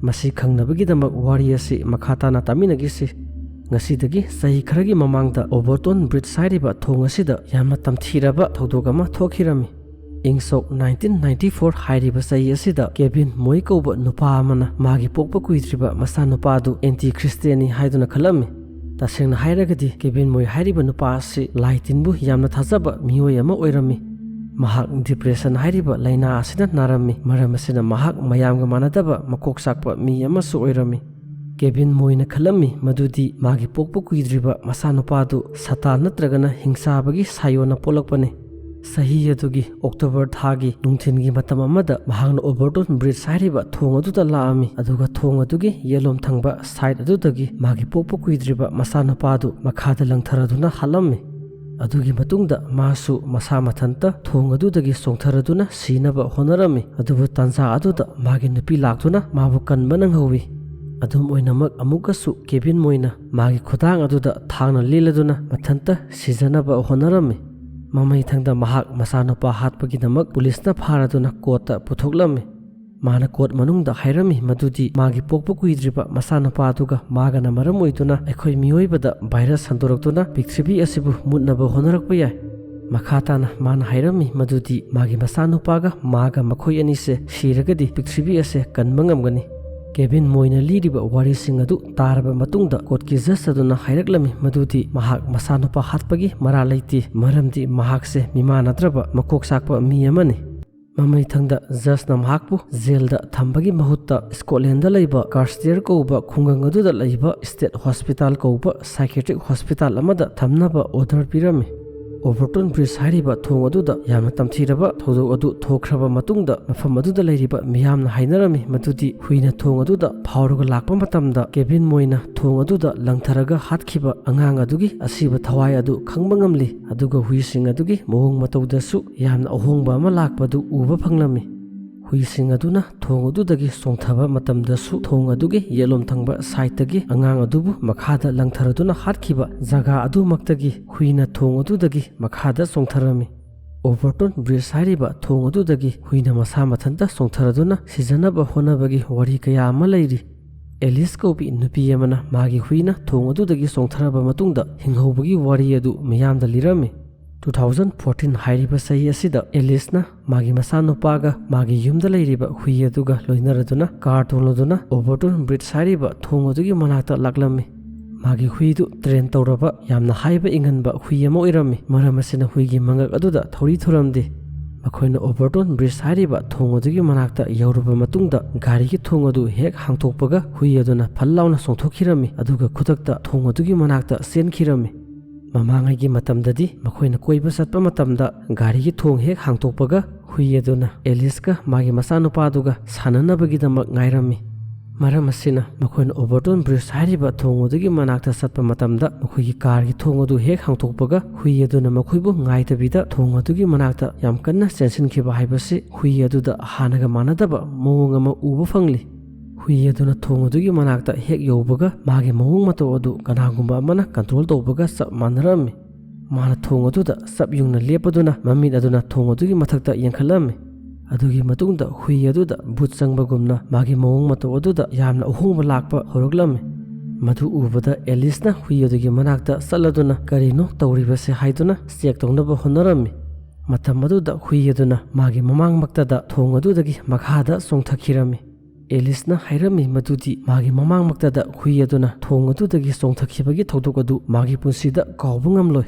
ꯃꯁꯤ ꯈꯪꯅꯕꯒꯤꯗꯃꯛ ꯋꯥꯔꯤ ꯑꯁꯤ ꯃꯈꯥ ꯇꯥꯅ ꯇꯥꯃꯤꯟꯅꯈꯤꯁꯤ꯫ ꯉꯁꯤꯗꯒꯤ ꯆꯍꯤ ꯈꯔꯒꯤ ꯃꯃꯥꯡꯗ ꯑꯣꯚꯔꯇꯣꯟ ꯕ꯭ꯔꯤꯖ ꯍꯥꯏꯔꯤꯕ ꯊꯣꯡ ꯑꯁꯤꯗ ꯌꯥꯝꯅ ꯇꯝꯊꯤꯔꯕ ꯊꯧꯗꯣꯛ ꯑꯃ ꯊꯣꯛꯈꯤꯔꯝꯃꯤ꯫ ꯏꯪ ꯁꯣꯛ ꯅꯥꯏꯟꯇꯤꯟ ꯅꯥꯏꯟꯇꯤ ꯐꯣꯔ ꯍꯥꯏꯔꯤꯕ ꯆꯍꯤ ꯑꯁꯤꯗ ꯀꯦꯕꯤꯟ ꯃꯣꯏ ꯀꯧꯕ ꯅꯨꯄꯥ ꯑꯃꯅ ꯃꯥꯒꯤ ꯄꯣꯛꯄ ꯀꯨꯏꯗ꯭ꯔꯤꯕ ꯃꯆꯥꯅꯨꯄꯥꯗꯨ ꯑꯦꯟꯇꯤ ꯈ꯭ꯔꯤꯁꯇꯤꯌꯥꯟꯅꯤ ꯍꯥꯏꯗꯨꯅ ꯈꯜꯂꯝꯃꯤ꯫ ꯇꯁꯦꯡꯅ ꯍꯥꯏꯔꯒꯗꯤ ꯀꯦꯕꯤꯟ ꯃꯣꯏ ꯍꯥꯏꯔꯤꯕ ꯅꯨꯄꯥ ꯑꯁꯤ ꯂꯥꯏ ꯇꯤꯟꯕꯨ ꯌꯥꯝꯅ ꯊꯥꯖꯕ ꯃꯤꯑꯣꯏ ꯑꯃ ꯑꯣꯏꯔꯝꯃꯤ꯫ ꯃꯍꯥꯛ ꯗꯤꯄ꯭ꯔꯦꯁꯟ ꯍꯥꯏꯔꯤꯕ ꯂꯥꯏꯅꯥ ꯑꯁꯤꯅ ꯅꯥꯔꯝꯃꯤ꯫ ꯃꯔꯝ ꯑꯁꯤꯅ ꯃꯍꯥꯛ ꯃꯌꯥꯝꯒ ꯃꯥꯟꯅꯗꯕ ꯃꯀꯣꯛ ꯆꯥꯛꯄ ꯃꯤ ꯑꯃꯁꯨ ꯑꯣꯏꯔꯝꯃꯤ꯫ ꯀꯦꯕꯤꯟ ꯃꯣꯏꯅ ꯈꯜꯂꯝꯃꯤ ꯃꯗꯨꯗꯤ ꯃꯥꯒꯤ ꯄꯣꯛꯄ ꯀꯨꯏꯗ꯭ꯔꯤꯕ ꯃꯆꯥꯅꯨꯄꯥꯗꯨ ꯁꯇꯥꯟ ꯅꯠꯇ꯭ꯔꯒꯅ ꯍꯤꯡꯆꯥꯕꯒꯤ ꯁꯥꯏꯑꯣꯟꯅ ꯄꯣꯛꯂꯛꯄꯅꯤ꯫ ꯆꯍꯤ ꯑꯗꯨꯒꯤ ꯑꯣꯛꯇꯣꯕꯔ ꯊꯥꯒꯤ ꯅꯨꯡꯊꯤꯜꯒꯤ ꯃꯇꯝ ꯑꯃꯗ ꯃꯍꯥꯛꯅ ꯑꯣꯚꯔꯇꯣꯟ ꯕ꯭ꯔꯤꯖ ꯍꯥꯏꯔꯤꯕ ꯊꯣꯡ ꯑꯗꯨꯗ ꯂꯥꯛꯑꯝꯃꯤ, ꯑꯗꯨꯒ ꯊꯣꯡ ꯑꯗꯨꯒꯤ ꯌꯦꯠꯂꯣꯝ ꯊꯪꯕ ꯁꯥꯏꯠ ꯑꯗꯨꯗꯒꯤ ꯃꯥꯒꯤ ꯄꯣꯛꯄ ꯀꯨꯏꯗ꯭ꯔꯤꯕ ꯃꯆꯥꯅꯨꯄꯥꯗꯨ ꯃꯈꯥꯗ ꯂꯪꯊꯔꯗꯨꯅ ꯍꯥꯠꯂꯝꯃꯤ꯫ ꯑꯗꯨꯒꯤ ꯃꯇꯨꯡꯗ ꯃꯥꯁꯨ ꯃꯁꯥ ꯃꯊꯟꯇ ꯊꯣꯡ ꯑꯗꯨꯗꯒꯤ ꯆꯣꯡꯊꯔꯗꯨꯅ ꯁꯤꯅꯕ ꯍꯣꯠꯅꯔꯝꯃꯤ꯫ ꯑꯗꯨꯕꯨ ꯇꯥꯟꯖꯥ ꯑꯗꯨꯗ ꯃꯥꯒꯤ ꯅꯨꯄꯤ ꯂꯥꯛꯇꯨꯅ ꯃꯥꯕꯨ ꯀꯟꯕ ꯅꯪꯍꯧꯋꯤ꯫ ꯑꯗꯨꯝ ꯑꯣꯏꯅꯃꯛ, ꯑꯃꯨꯛꯀꯁꯨ ꯀꯦꯕꯤꯟ ꯃꯣꯏꯅ ꯃꯥꯒꯤ ꯈꯨꯗꯥꯡ ꯑꯗꯨꯗ ꯊꯥꯡꯅ ꯂꯦꯜꯂꯗꯨꯅ ꯃꯊꯟꯇ ꯁꯤꯖꯅꯕ ꯍꯣꯠꯅꯔꯝꯃꯤ꯫ ꯃꯃꯩꯊꯪꯗ ꯃꯍꯥꯛ ꯃꯆꯥꯅꯨꯄꯥ ꯍꯥꯠꯄꯒꯤꯗꯃꯛ ꯄꯨꯂꯤꯁꯅ ꯐꯥꯔꯗꯨꯅ ꯀꯣꯔꯠꯇ ꯄꯨꯊꯣꯛꯂꯝꯃꯤ꯫ ꯃꯥꯅ ꯀꯣꯔꯠ ꯃꯅꯨꯡꯗ ꯍꯥꯏꯔꯝꯃꯤ ꯃꯗꯨꯗꯤ ꯃꯥꯒꯤ ꯄꯣꯛꯄ ꯀꯨꯏꯗ꯭ꯔꯤꯕ ꯃꯆꯥꯅꯨꯄꯥꯗꯨꯒ ꯃꯥꯒꯅ ꯃꯔꯝ ꯑꯣꯏꯗꯨꯅ ꯑꯩꯈꯣꯏ ꯃꯤꯑꯣꯏꯕꯗ ꯚꯥꯏꯔꯁ ꯁꯟꯗꯣꯔꯛꯇꯨꯅ ꯄ꯭ꯔꯤꯊꯤꯕꯤ ꯑꯁꯤꯕꯨ ꯃꯨꯠꯅꯕ ꯍꯣꯠꯅꯔꯛꯄ ꯌꯥꯏ꯫ ꯃꯈꯥ ꯇꯥꯅ ꯃꯥꯅ ꯍꯥꯏꯔꯝꯃꯤ ꯃꯗꯨꯗꯤ ꯃꯥꯒꯤ ꯃꯆꯥꯅꯨꯄꯥꯒ ꯃꯥꯒ ꯃꯈꯣꯏ ꯑꯅꯤꯁꯦ ꯁꯤꯔꯒꯗꯤ ꯄ꯭ꯔꯤꯊꯤꯕꯤ ꯑꯁꯦ ꯀꯟꯕ ꯉꯝꯒꯅꯤ꯫ ꯀꯦꯕꯤꯟ ꯃꯣꯏꯅ ꯂꯤꯔꯤꯕ ꯋꯥꯔꯤꯁꯤꯡ ꯑꯗꯨ ꯇꯥꯔꯕ ꯃꯇꯨꯡꯗ ꯀꯣꯔꯠꯀꯤ ꯖꯖ ꯑꯗꯨꯅ ꯍꯥꯏꯔꯛꯂꯝꯃꯤ ꯃꯗꯨꯗꯤ ꯃꯍꯥꯛ ꯃꯁꯥꯅꯨꯄꯥ ꯍꯥꯠꯄꯒꯤ ꯃꯔꯥꯜ ꯂꯩꯇꯦ, ꯃꯔꯝꯗꯤ ꯃꯍꯥꯛꯁꯦ ꯃꯤꯃꯥꯟꯅꯗ꯭ꯔꯕ ꯃꯀꯣꯛ ꯆꯥꯛꯄ ꯃꯤ ꯑꯃꯅꯤ꯫ ꯃꯃꯩꯊꯪꯗ ꯖꯖꯅ ꯃꯍꯥꯛꯄꯨ ꯖꯦꯜꯗ ꯊꯝꯕꯒꯤ ꯃꯍꯨꯠꯇ ꯁ꯭ꯀꯣꯠꯂꯦꯟꯗ ꯂꯩꯕ ꯀꯥꯔꯁꯇꯤꯌꯔ ꯀꯧꯕ ꯈꯨꯡꯒꯪ ꯑꯗꯨꯗ ꯂꯩꯕ ꯁ꯭ꯇꯦꯠ ꯍꯣꯁꯄꯤꯇꯥꯜ ꯀꯧꯕ ꯁꯥꯏꯀꯦꯇ꯭ꯔꯤꯛ ꯍꯣꯁꯄꯤꯇꯥꯜ ꯑꯃꯗ ꯊꯝꯅꯕ ꯑꯣꯔꯗꯔ ꯄꯤꯔꯝꯃꯤ꯫ ꯑꯣꯕꯔꯇꯣꯟ ꯕ꯭ꯔꯤꯖ ꯍꯥꯏꯔꯤꯕ ꯊꯣꯡ ꯑꯗꯨꯗ ꯌꯥꯝꯅ ꯇꯝꯊꯤꯔꯕ ꯊꯧꯗꯣꯛ ꯑꯗꯨ ꯊꯣꯛꯈ꯭ꯔꯕ ꯃꯇꯨꯡꯗ ꯃꯐꯝ ꯑꯗꯨꯗ ꯂꯩꯔꯤꯕ ꯃꯤꯌꯥꯝꯅ ꯍꯥꯏꯅꯔꯝꯃꯤ ꯃꯗꯨꯗꯤ ꯍꯨꯏꯅ ꯊꯣꯡ ꯑꯗꯨꯗ ꯐꯥꯎꯔꯒ ꯂꯥꯛꯄ ꯃꯇꯝꯗ ꯀꯦꯕꯤꯟ ꯃꯣꯏꯅ ꯊꯣꯡ ꯑꯗꯨꯗ ꯂꯪꯊꯔꯒ ꯍꯥꯠꯈꯤꯕ ꯑꯉꯥꯡ ꯑꯗꯨꯒꯤ ꯑꯁꯤꯕ ꯊꯋꯥꯏ ꯑꯗꯨ ꯈꯪꯕ ꯉꯝꯂꯤ, ꯑꯗꯨꯒ ꯍꯨꯏꯁꯤꯡ ꯑꯗꯨꯒꯤ ꯃꯑꯣꯡ ꯃꯇꯧꯗꯁꯨ ꯌꯥꯝꯅ ꯑꯍꯣꯡꯕ ꯑꯃ ꯂꯥꯛꯄꯗꯨ ꯎꯕ ꯐꯪꯂꯝꯃꯤ꯫ ꯍꯨꯏꯁꯤꯡ ꯑꯗꯨꯅ ꯊꯣꯡ ꯑꯗꯨꯗꯒꯤ ꯆꯣꯡꯊꯕ ꯃꯇꯝꯗꯁꯨ ꯊꯣꯡ ꯑꯗꯨꯒꯤ ꯌꯦꯠꯂꯣꯝ ꯊꯪꯕ ꯁꯥꯏꯠꯇꯒꯤ ꯑꯉꯥꯡ ꯑꯗꯨꯕꯨ ꯃꯈꯥꯗ ꯂꯪꯊꯔꯗꯨꯅ ꯍꯥꯠꯈꯤꯕ ꯖꯒꯥ ꯑꯗꯨꯃꯛꯇꯒꯤ ꯍꯨꯏꯅ ꯊꯣꯡ ꯑꯗꯨꯗꯒꯤ ꯃꯈꯥꯗ ꯆꯣꯡꯊꯔꯝꯃꯤ꯫ ꯑꯣꯕꯔꯇꯣꯟ ꯕ꯭ꯔꯤꯖ ꯍꯥꯏꯔꯤꯕ ꯊꯣꯡ ꯑꯗꯨꯗꯒꯤ ꯍꯨꯏꯅ ꯃꯁꯥ ꯃꯊꯟꯇ ꯆꯣꯡꯊꯔꯗꯨꯅ ꯁꯤꯖꯅꯕ ꯍꯣꯠꯅꯕꯒꯤ ꯋꯥꯔꯤ ꯀꯌꯥ ꯑꯃ ꯂꯩꯔꯤ꯫ ꯑꯦꯂꯤꯁ ꯀꯧꯕꯤ ꯅꯨꯄꯤ ꯑꯃꯅ ꯃꯥꯒꯤ ꯍꯨꯏꯅ ꯊꯣꯡ ꯑꯗꯨꯗꯒꯤ ꯆꯣꯡꯊꯔꯕ ꯃꯇꯨꯡꯗ ꯍꯤꯡꯍꯧꯕꯒꯤ ꯋꯥꯔꯤ ꯑꯗꯨ ꯃꯤꯌꯥꯝꯗ ꯂꯤꯔꯝꯃꯤ꯫ Two thousand fourteen ꯍꯥꯏꯔꯤꯕ ꯆꯍꯤ ꯑꯁꯤꯗ ꯑꯦꯂꯤꯁꯅ ꯃꯥꯒꯤ ꯃꯆꯥꯅꯨꯄꯥꯒ ꯃꯥꯒꯤ ꯌꯨꯝꯗ ꯂꯩꯔꯤꯕ ꯍꯨꯏ ꯑꯗꯨꯒ ꯂꯣꯏꯅꯔꯗꯨꯅ ꯀꯥꯔ ꯇꯣꯡꯂꯗꯨꯅ ꯑꯣꯕꯔꯇꯣꯟ ꯕ꯭ꯔꯤꯖ ꯍꯥꯏꯔꯤꯕ ꯊꯣꯡ ꯑꯗꯨꯒꯤ ꯃꯅꯥꯛꯇ ꯂꯥꯛꯂꯝꯃꯤ꯫ ꯃꯥꯒꯤ ꯍꯨꯏꯗꯨ ꯇ꯭ꯔꯦꯟ ꯇꯧꯔꯕ ꯌꯥꯝꯅ ꯍꯥꯏꯕ ꯏꯪꯍꯟꯕ ꯍꯨꯏ ꯑꯃ ꯑꯣꯏꯔꯝꯃꯤ꯫ ꯃꯔꯝ ꯑꯁꯤꯅ ꯍꯨꯏꯒꯤ ꯃꯉꯛ ꯑꯗꯨꯗ ꯊꯧꯔꯤ ꯊꯨꯔꯝꯗꯦ꯫ ꯃꯈꯣꯏꯅ ꯑꯣꯕꯔꯇꯣꯟ ꯕ꯭ꯔꯤꯖ ꯍꯥꯏꯔꯤꯕ ꯊꯣꯡ ꯑꯗꯨꯒꯤ ꯃꯅꯥꯛꯇ ꯌꯧꯔꯕ ꯃꯇꯨꯡꯗ ꯒꯥꯔꯤꯒꯤ ꯊꯣꯡ ꯑꯗꯨ ꯍꯦꯛ ꯍꯥꯡꯇꯣꯛꯄꯒ ꯍꯨꯏ ꯑꯗꯨꯅ ꯐꯜ ꯂꯥꯎꯅ ꯆꯣꯡꯊꯣꯛꯈꯤꯔꯝꯃꯤ, ꯑꯗꯨꯒ ꯈꯨꯗꯛꯇ ꯊꯣꯡ ꯑꯗꯨꯒꯤ ꯃꯅꯥꯛꯇ ꯆꯦꯟꯈꯤꯔꯝꯃꯤ꯫ ꯃꯃꯥꯡꯉꯩꯒꯤ ꯃꯇꯝꯗꯗꯤ ꯃꯈꯣꯏꯅ ꯀꯣꯏꯕ ꯆꯠꯄ ꯃꯇꯝꯗ ꯒꯥꯔꯤꯒꯤ ꯊꯣꯡ ꯍꯦꯛ ꯍꯥꯡꯇꯣꯛꯄꯒ ꯍꯨꯏ ꯑꯗꯨꯅ ꯑꯦꯂꯤꯁꯀ ꯃꯥꯒꯤ ꯃꯆꯥꯅꯨꯄꯥꯗꯨꯒ ꯁꯥꯟꯅꯅꯕꯒꯤꯗꯃꯛ ꯉꯥꯏꯔꯝꯃꯤ꯫ ꯃꯔꯝ ꯑꯁꯤꯅ ꯃꯈꯣꯏꯅ ꯑꯣꯕꯔꯇꯣꯟ ꯕ꯭ꯔꯤꯖ ꯍꯥꯏꯔꯤꯕ ꯊꯣꯡ ꯑꯗꯨꯒꯤ ꯃꯅꯥꯛꯇ ꯆꯠꯄ ꯃꯇꯝꯗ ꯃꯈꯣꯏꯒꯤ ꯀꯥꯔꯒꯤ ꯊꯣꯡ ꯑꯗꯨ ꯍꯦꯛ ꯍꯥꯡꯇꯣꯛꯄꯒ ꯍꯨꯏ ꯑꯗꯨꯅ ꯃꯈꯣꯏꯕꯨ ꯉꯥꯏꯗꯕꯤꯗ ꯊꯣꯡ ꯑꯗꯨꯒꯤ ꯃꯅꯥꯛꯇ ꯌꯥꯝ ꯀꯟꯅ ꯆꯦꯟꯁꯤꯟꯈꯤꯕ ꯍꯥꯏꯕꯁꯤ ꯍꯨꯏ ꯑꯗꯨꯗ ꯍꯥꯟꯅꯒ ꯃꯥꯟꯅꯗꯕ ꯃꯑꯣꯡ ꯑꯃ ꯎꯕ ꯐꯪꯂꯤ꯫ ꯍꯨꯏ ꯑꯗꯨꯅ ꯊꯣꯡ ꯑꯗꯨꯒꯤ ꯃꯅꯥꯛꯇ ꯍꯦꯛ ꯌꯧꯕꯒ ꯃꯥꯒꯤ ꯃꯑꯣꯡ ꯃꯇꯧ ꯑꯗꯨ ꯀꯅꯥꯒꯨꯝꯕ ꯑꯃꯅ ꯀꯟꯇ꯭ꯔꯣꯜ ꯇꯧꯕꯒ ꯆꯞ ꯃꯥꯟꯅꯔꯝꯃꯤ꯫ ꯃꯥꯅ ꯊꯣꯡ ꯑꯗꯨꯗ ꯆꯞ ꯌꯨꯡꯅ ꯂꯦꯞꯄꯗꯨꯅ ꯃꯃꯤꯠ ꯑꯗꯨꯅ ꯊꯣꯡ ꯑꯗꯨꯒꯤ ꯃꯊꯛꯇ ꯌꯦꯡꯈꯠꯂꯝꯃꯤ꯫ ꯑꯗꯨꯒꯤ ꯃꯇꯨꯡꯗ ꯍꯨꯏ ꯑꯗꯨꯗ ꯚꯨꯠ ꯆꯪꯕꯒꯨꯝꯅ ꯃꯥꯒꯤ ꯃꯑꯣꯡ ꯃꯇꯧ ꯑꯗꯨꯗ ꯌꯥꯝꯅ ꯑꯍꯣꯡꯕ ꯂꯥꯛꯄ ꯍꯧꯔꯛꯂꯝꯃꯤ꯫ ꯃꯗꯨ ꯎꯕꯗ ꯑꯦꯂꯤꯁꯅ ꯍꯨꯏ ꯑꯗꯨꯒꯤ ꯃꯅꯥꯛꯇ ꯆꯠꯂꯗꯨꯅ ꯀꯔꯤꯅꯣ ꯇꯧꯔꯤꯕꯁꯦ ꯍꯥꯏꯗꯨꯅ ꯆꯦꯛ ꯇꯧꯅꯕ ꯍꯣꯠꯅꯔꯝꯃꯤ꯫ ꯃꯇꯝ ꯑꯗꯨꯗ ꯍꯨꯏ ꯑꯗꯨꯅ ꯃꯥꯒꯤ ꯃꯃꯥꯡꯃꯛꯇꯗ ꯊꯣꯡ ꯑꯗꯨꯗꯒꯤ ꯃꯈꯥꯗ ꯆꯣꯡꯊꯈꯤꯔꯝꯃꯤ꯫ ꯑꯦꯂꯤꯁꯅ ꯍꯥꯏꯔꯝꯃꯤ ꯃꯗꯨꯗꯤ ꯃꯥꯒꯤ ꯃꯃꯥꯡꯃꯛꯇꯗ ꯍꯨꯏ ꯑꯗꯨꯅ ꯊꯣꯡ ꯑꯗꯨꯗꯒꯤ ꯆꯣꯡꯊꯈꯤꯕꯒꯤ ꯊꯧꯗꯣꯛ ꯑꯗꯨ ꯃꯥꯒꯤ ꯄꯨꯟꯁꯤꯗ ꯀꯥꯎꯕ ꯉꯝꯂꯣꯏ꯫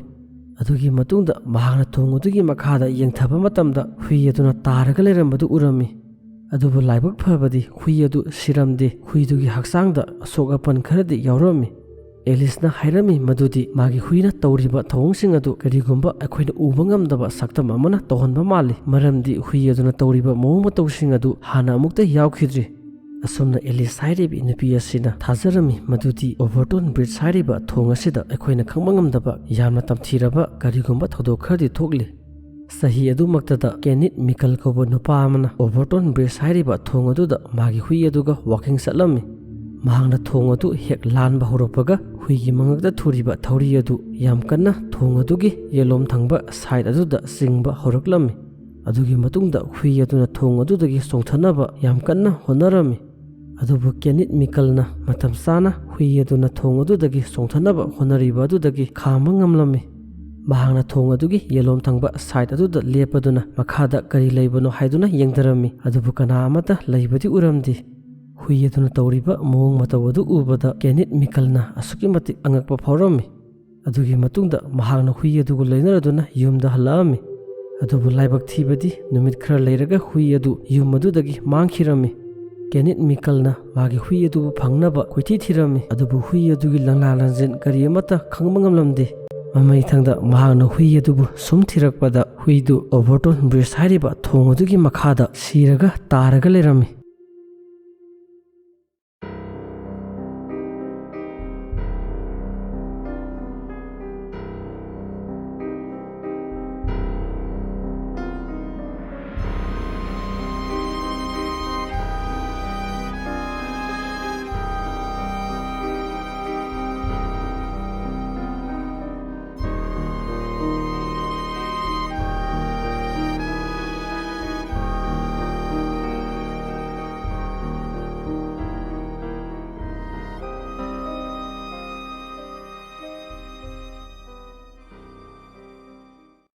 ꯑꯗꯨꯒꯤ ꯃꯇꯨꯡꯗ ꯃꯍꯥꯛꯅ ꯊꯣꯡ ꯑꯗꯨꯒꯤ ꯃꯈꯥꯗ ꯌꯦꯡꯊꯕ ꯃꯇꯝꯗ ꯍꯨꯏ ꯑꯗꯨꯅ ꯇꯥꯔꯒ ꯂꯩꯔꯝꯕꯗꯨ ꯎꯔꯝꯃꯤ꯫ ꯑꯗꯨꯕꯨ ꯂꯥꯏꯕꯛ ꯐꯕꯗꯤ ꯍꯨꯏ ꯑꯗꯨ ꯁꯤꯔꯝꯗꯦ, ꯍꯨꯏꯗꯨꯒꯤ ꯍꯛꯆꯥꯡꯗ ꯑꯁꯣꯛ ꯑꯄꯟ ꯈꯔꯗꯤ ꯌꯥꯎꯔꯝꯃꯤ꯫ ꯑꯦꯂꯤꯁꯅ ꯍꯥꯏꯔꯝꯃꯤ ꯃꯗꯨꯗꯤ ꯃꯥꯒꯤ ꯍꯨꯏꯅ ꯇꯧꯔꯤꯕ ꯊꯧꯑꯣꯡꯁꯤꯡ ꯑꯗꯨ ꯀꯔꯤꯒꯨꯝꯕ ꯑꯩꯈꯣꯏꯅ ꯎꯕ ꯉꯝꯗꯕ ꯁꯛꯇꯝ ꯑꯃꯅ ꯇꯧꯍꯟꯕ ꯃꯥꯜꯂꯤ, ꯃꯔꯝꯗꯤ ꯍꯨꯏ ꯑꯗꯨꯅ ꯇꯧꯔꯤꯕ ꯃꯑꯣꯡ ꯃꯇꯧꯁꯤꯡ ꯑꯗꯨ ꯍꯥꯟꯅ ꯑꯃꯨꯛꯇ ꯌꯥꯎꯈꯤꯗ꯭ꯔꯤ꯫ ꯑꯁꯨꯝꯅ ꯑꯦꯂꯤꯁ ꯍꯥꯏꯔꯤꯕ ꯅꯨꯄꯤ ꯑꯁꯤꯅ ꯊꯥꯖꯔꯝꯃꯤ ꯃꯗꯨꯗꯤ ꯑꯣꯚꯔꯇꯣꯟ ꯕ꯭ꯔꯤꯖ ꯍꯥꯏꯔꯤꯕ ꯊꯣꯡ ꯑꯁꯤꯗ ꯑꯩꯈꯣꯏꯅ ꯈꯪꯕ ꯉꯝꯗꯕ ꯌꯥꯝꯅ ꯇꯝꯊꯤꯔꯕ ꯀꯔꯤꯒꯨꯝꯕ ꯊꯧꯗꯣꯛ ꯈꯔꯗꯤ ꯊꯣꯛꯂꯤ꯫ ꯆꯍꯤ ꯑꯗꯨꯃꯛꯇꯗ ꯀꯦꯅꯤꯠ ꯃꯤꯀꯜ ꯀꯧꯕ ꯅꯨꯄꯥ ꯑꯃꯅ ꯑꯣꯚꯔꯇꯣꯟ ꯕ꯭ꯔꯤꯖ ꯍꯥꯏꯔꯤꯕ ꯊꯣꯡ ꯑꯗꯨꯗ ꯃꯥꯒꯤ ꯍꯨꯏ ꯑꯗꯨꯒ ꯋꯥꯀꯤꯡ ꯆꯠꯂꯝꯃꯤ꯫ ꯃꯍꯥꯛꯅ ꯊꯣꯡ ꯑꯗꯨ ꯍꯦꯛ ꯂꯥꯟꯕ ꯍꯧꯔꯛꯄꯒ ꯍꯨꯏꯒꯤ ꯃꯉꯛꯇ ꯊꯨꯔꯤꯕ ꯊꯧꯔꯤ ꯑꯗꯨ ꯌꯥꯝ ꯀꯟꯅ ꯊꯣꯡ ꯑꯗꯨꯒꯤ ꯌꯦꯂꯣꯝ ꯊꯪꯕ ꯁꯥꯏꯠ ꯑꯗꯨꯗ ꯆꯤꯡꯕ ꯍꯧꯔꯛꯂꯝꯃꯤ꯫ ꯑꯗꯨꯒꯤ ꯃꯇꯨꯡꯗ ꯍꯨꯏ ꯑꯗꯨꯅ ꯊꯣꯡ ꯑꯗꯨꯗꯒꯤ ꯆꯣꯡꯊꯅꯕ ꯌꯥꯝ ꯀꯟꯅ ꯍꯣꯠꯅꯔꯝꯃꯤ꯫ ꯑꯗꯨꯕꯨ ꯀꯦꯅꯤꯠ ꯃꯤꯀꯜꯅ ꯃꯇꯝ ꯆꯥꯅ ꯍꯨꯏ ꯑꯗꯨꯅ ꯊꯣꯡ ꯑꯗꯨꯗꯒꯤ ꯆꯣꯡꯊꯅꯕ ꯍꯣꯠꯅꯔꯤꯕ ꯑꯗꯨꯗꯒꯤ ꯈꯥꯝꯕ ꯉꯝꯂꯝꯃꯤ꯫ ꯃꯍꯥꯛꯅ ꯊꯣꯡ ꯑꯗꯨꯒꯤ ꯌꯦꯂꯣꯝ ꯊꯪꯕ ꯁꯥꯏꯠ ꯑꯗꯨꯗ ꯂꯦꯞꯄꯗꯨꯅ ꯃꯈꯥꯗ ꯀꯔꯤ ꯂꯩꯕꯅꯣ ꯍꯥꯏꯗꯨꯅ ꯌꯦꯡꯊꯔꯝꯃꯤ, ꯑꯗꯨꯕꯨ ꯀꯅꯥ ꯑꯃꯠꯇ ꯂꯩꯕꯗꯤ ꯎꯔꯝꯗꯦ꯫ ꯍꯨꯏ ꯑꯗꯨꯅ ꯇꯧꯔꯤꯕ ꯃꯑꯣꯡ ꯃꯇꯧ ꯑꯗꯨ ꯎꯕꯗ ꯀꯦꯅꯤꯠ ꯃꯤꯀꯜꯅ ꯑꯁꯨꯛꯀꯤ ꯃꯇꯤꯛ ꯑꯉꯛꯄ ꯐꯥꯎꯔꯝꯃꯤ꯫ ꯑꯗꯨꯒꯤ ꯃꯇꯨꯡꯗ ꯃꯍꯥꯛꯅ ꯍꯨꯏ ꯑꯗꯨꯒ ꯂꯣꯏꯅꯔꯗꯨꯅ ꯌꯨꯝꯗ ꯍꯜꯂꯛꯑꯝꯃꯤ꯫ ꯑꯗꯨꯕꯨ ꯂꯥꯏꯕꯛ ꯊꯤꯕꯗꯤ ꯅꯨꯃꯤꯠ ꯈꯔ ꯂꯩꯔꯒ ꯍꯨꯏ ꯑꯗꯨ ꯌꯨꯝ ꯑꯗꯨꯗꯒꯤ ꯃꯥꯡꯈꯤꯔꯝꯃꯤ꯫ ꯀꯦꯅꯤꯠ ꯃꯤꯀꯜꯅ ꯃꯥꯒꯤ ꯍꯨꯏ ꯑꯗꯨꯕꯨ ꯐꯪꯅꯕ ꯀꯣꯏꯊꯤ ꯊꯤꯔꯝꯃꯤ, ꯑꯗꯨꯕꯨ ꯍꯨꯏ ꯑꯗꯨꯒꯤ ꯂꯪꯂꯥ ꯂꯪꯖꯦꯟ ꯀꯔꯤ ꯑꯃꯠꯇ ꯈꯪꯕ ꯉꯝꯂꯝꯗꯦ꯫ ꯃꯃꯩꯊꯪꯗ ꯃꯍꯥꯛꯅ ꯍꯨꯏ ꯑꯗꯨꯕꯨ ꯁꯨꯝ ꯊꯤꯔꯛꯄꯗ ꯍꯨꯏꯗꯨ ꯑꯣꯚꯔꯇꯣꯟ ꯕ꯭ꯔꯤꯖ ꯍꯥꯏꯔꯤꯕ ꯊꯣꯡ ꯑꯗꯨꯒꯤ ꯃꯈꯥꯗ ꯁꯤꯔꯒ ꯇꯥꯔꯒ ꯂꯩꯔꯝꯃꯤ꯫